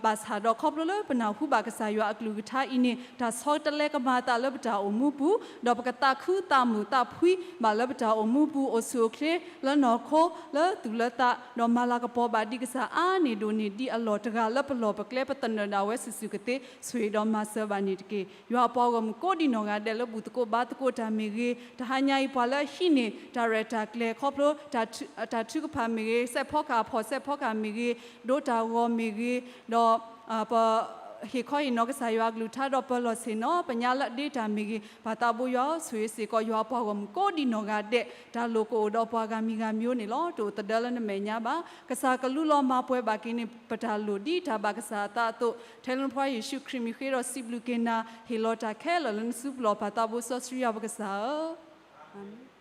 ဘၣ်ဆၣ်ဒီးခီဖျိလၢပနၢ်ဟူဘၣ်ကစၢ်ယွၤအကလုၢ်ကထါအံၤန့ၣ် တၢ်ဆီတလဲကမၤသးလၢပတၢ်အိၣ်မူပူၤ, ဒီးပကသးခုသးမုာ်သးဖှံဘၣ်လၢပတၢ်အိၣ်မူပူၤ အိၣ်ဆူၣ်အိၣ်ချ့လၢနီၢ်ခိလၢသူၣ်လၢသး ဒီးမၤလၤကပီၤဘၣ်ဒံးကစၢ်အါန့ၢ်ဒိၣ်န့ၢ်ဒံးအလီၢ်တဂၤလၢပလီၢ်ပကျဲပသနၢၣ်ဒၣ်ဝဲစုာ်စုာ်ကသ့ ဆိၣ်ဂ့ၤဒီးမၤစၢၤဘၣ်န့ၣ်တက့ၢ်. ယွၤအပှၤဂီၢ်မုၢ်ကိးဒံနီၢ်ဂၤဒဲးလၢဘူၣ်သကိးဘါသကိးတၢ်မ့ၢ်ဂ့ၤ, တဟါညါအံၤပှၤလၢအဟံးန့ၢ်တၢ်ရဲၣ်တၢ်ကျဲၤခီဖျိ တၢ်ထုကဖၣ်မ့ၢ်ဂ့ၤ, စဲးဖီကဟၣ်ဖီၣ်စဲးဖီကဟၣ်မ့ၢ်ဂ့ၤ, ဒိတၢ်ဂီၤမ့ၢ်ဂ့ၤ, ဒီး ပဟ့ၣ်ခီဟ့ၣ်နီၤကစၢ်ယွၤအကလုၢ်ကထါဒီးပလီၢ်ဆ့ၣ်နီၤ ပညါလၢအဒ့တၢ်မ့ၢ်ဂ့ၤ, ပၢ်သးဘိယွၤဧၢ, ဆိၣ်ဂ့ၤစ့ၢ်ကီးယွၤအပှၤဂီၢ်မုၢ်ကိးဒံနီၢ်ဂၤဒဲး, တၢ်လိၣ်ကအိၣ်ဒီးပှၤဂၤမံၤဂၤမံၤဧိၤန့ၣ်လီၤ. တအိၣ်သဒၢလၢနမဲာ်ညါဘၣ်. ကစၢ်ကလူလီၤမၤပှဲၤဘၣ်က့ၤန့ၢ်ပတၢ်လိၣ်ဒ်တၢ်ဘၣ်ကစၢ်အသးအသိး, ထဲလၢနဖိခွါယ့ၣ်ၡူးခရံာ်မံၤဃ့ဒီးစံးဘျုးက့ၤနၤ, ဟ့ၣ်လီၤတၢ်ခဲလၢာ်လၢနစုပူၤလီၤ ပၢ်သးဘိစီဆှံယွၤပကစၢ်ဧၢ.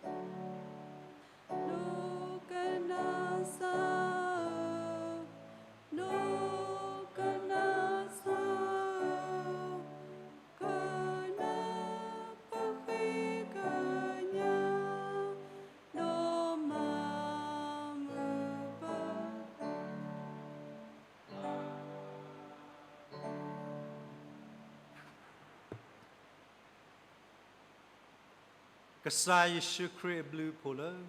ကစၢ်ယ့ၣ်ၡူးခရံာ်အဘျုးအဖှိၣ်လၢ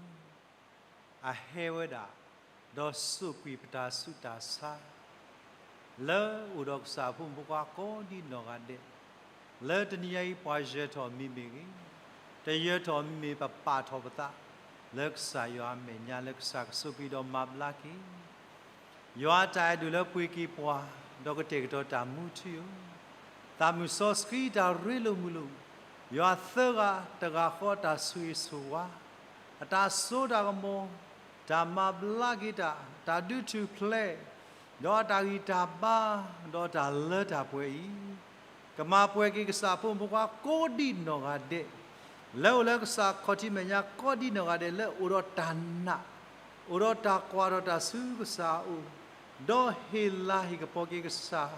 အဟဲဝဲဒၣ် ဒီးစိာ်ကွံာ်ပတၢ်ဆူးတၢ်ဆါ လၢအိၣ်ဒီးကစၢ်အဖိမုၣ်ဖိခွါကိးဒံနီၢ်ဂၤဒဲး, လၢတနံၤအံၤပှၤယၢၤထီၣ်မံၤမ့ၢ်ဂ့ၤ, တယၢၤထီၣ်မံၤမ့ၢ်ပပာ်ထီၣ်ပသး လၢကစၢ်ယွၤအမဲာ်ညါလၢကစၢ်ကစိာ်ကွံာ်ဒီးမၤဘျါက့ၤ ယွၤအတၢ်အဲၣ်ဒိၣ်လၢပှ့ၤက့ၤပှၤ, ဒီးကတဲာ်ကတီၤတၢ်မူထူယိာ်, သးမုၢ်စီဆှံတၢ်ရ့လိာ်မုာ်လိာ်, ယွၤသၢဂၤတဂၤဃီအတၢ်ဆိၣ်ဂ့ၤဆိၣ်ဝါ, အတၢ်စိတၢ်ကမီၤ, တၢ်မၤဘျါက့ၤတၢ်, တၢ်ဒုးထူၣ်ဖျဲး, ဒီးအတၢ်ဂံၢ်တၢ်ဘါ, ဒီးတၢ်လၢတၢ်ပှဲၤအံၤ ကမၤပှဲၤက့ၤကစၢ်အဖိမုၣ်ဖိခွါကိးဒံနီၢ်ဂၤဒဲး, လၢအိၣ်လၢကစၢ်ခီၣ်ထံးမဲာ်ညါကိးဒံနီၢ်ဂၤဒဲး လၢအိၣ်ဒီးတၢ်နာ်, အိၣ်ဒီးတၢ်ကွၢ်ဒီးတၢ်ဆူကစၢ်အအိၣ်, ဒီးဟ့ၣ်လၤဟ့ၣ်ကပီၤက့ၤကစၢ်,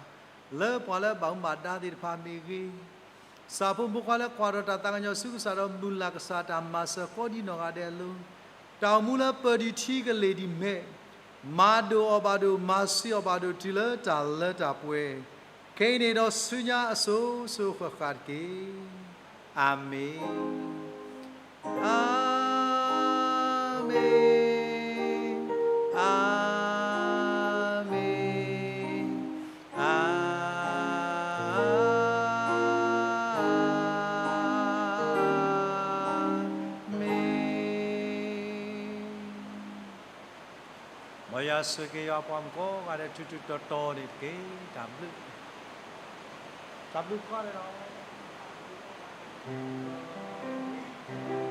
လၢပှၤလၢအဘၣ်မူဘၣ်ဒါသ့ၣ်တဖၣ်မ့ၢ်ဂ့ၤ, ကစၢ်ဖိမုၣ်ဖိခွါလၢကွၢ်ဒီးတၢ်သးကညီၤဆူကစၢ်ဒီးမုၢ်လၢ်ကစၢ်တၢ်မၤစၢၤကိးဒံနီၢ်ဂၤဒဲးအလိၤ, တၢ်အိၣ်မူလၢပၢၤဒံးထံကလ့ၢ်ဒံးမဲာ်, မၤဒိၣ်အီၤဘၣ်ဒိၣ် မၤဆံးအီၤဘၣ်ဒိၣ်တုၤလၢတၢ်လၢတၢ်ပှဲၤ, ခ ခဲအံၤန့ၣ်ဒီးဆူညါအစိၤစိၤဃၣ်ဃၣ်တက့ၢ်. အၤမ့ၣ်, အၤမ့ၣ်, အၤမ့ၣ်, အၤမ့ၣ်. မ်ယွၤဆိၣ်ဂ့ၤက့ၤယွၤပှၤမုၣ်ကိးဂၤဒဲး ထူထူတီတီန့ၣ်တက့ၢ်. တၢ်ဘျုး, တၢ်ဘျုးကိးဂၤဒဲးလီၤ.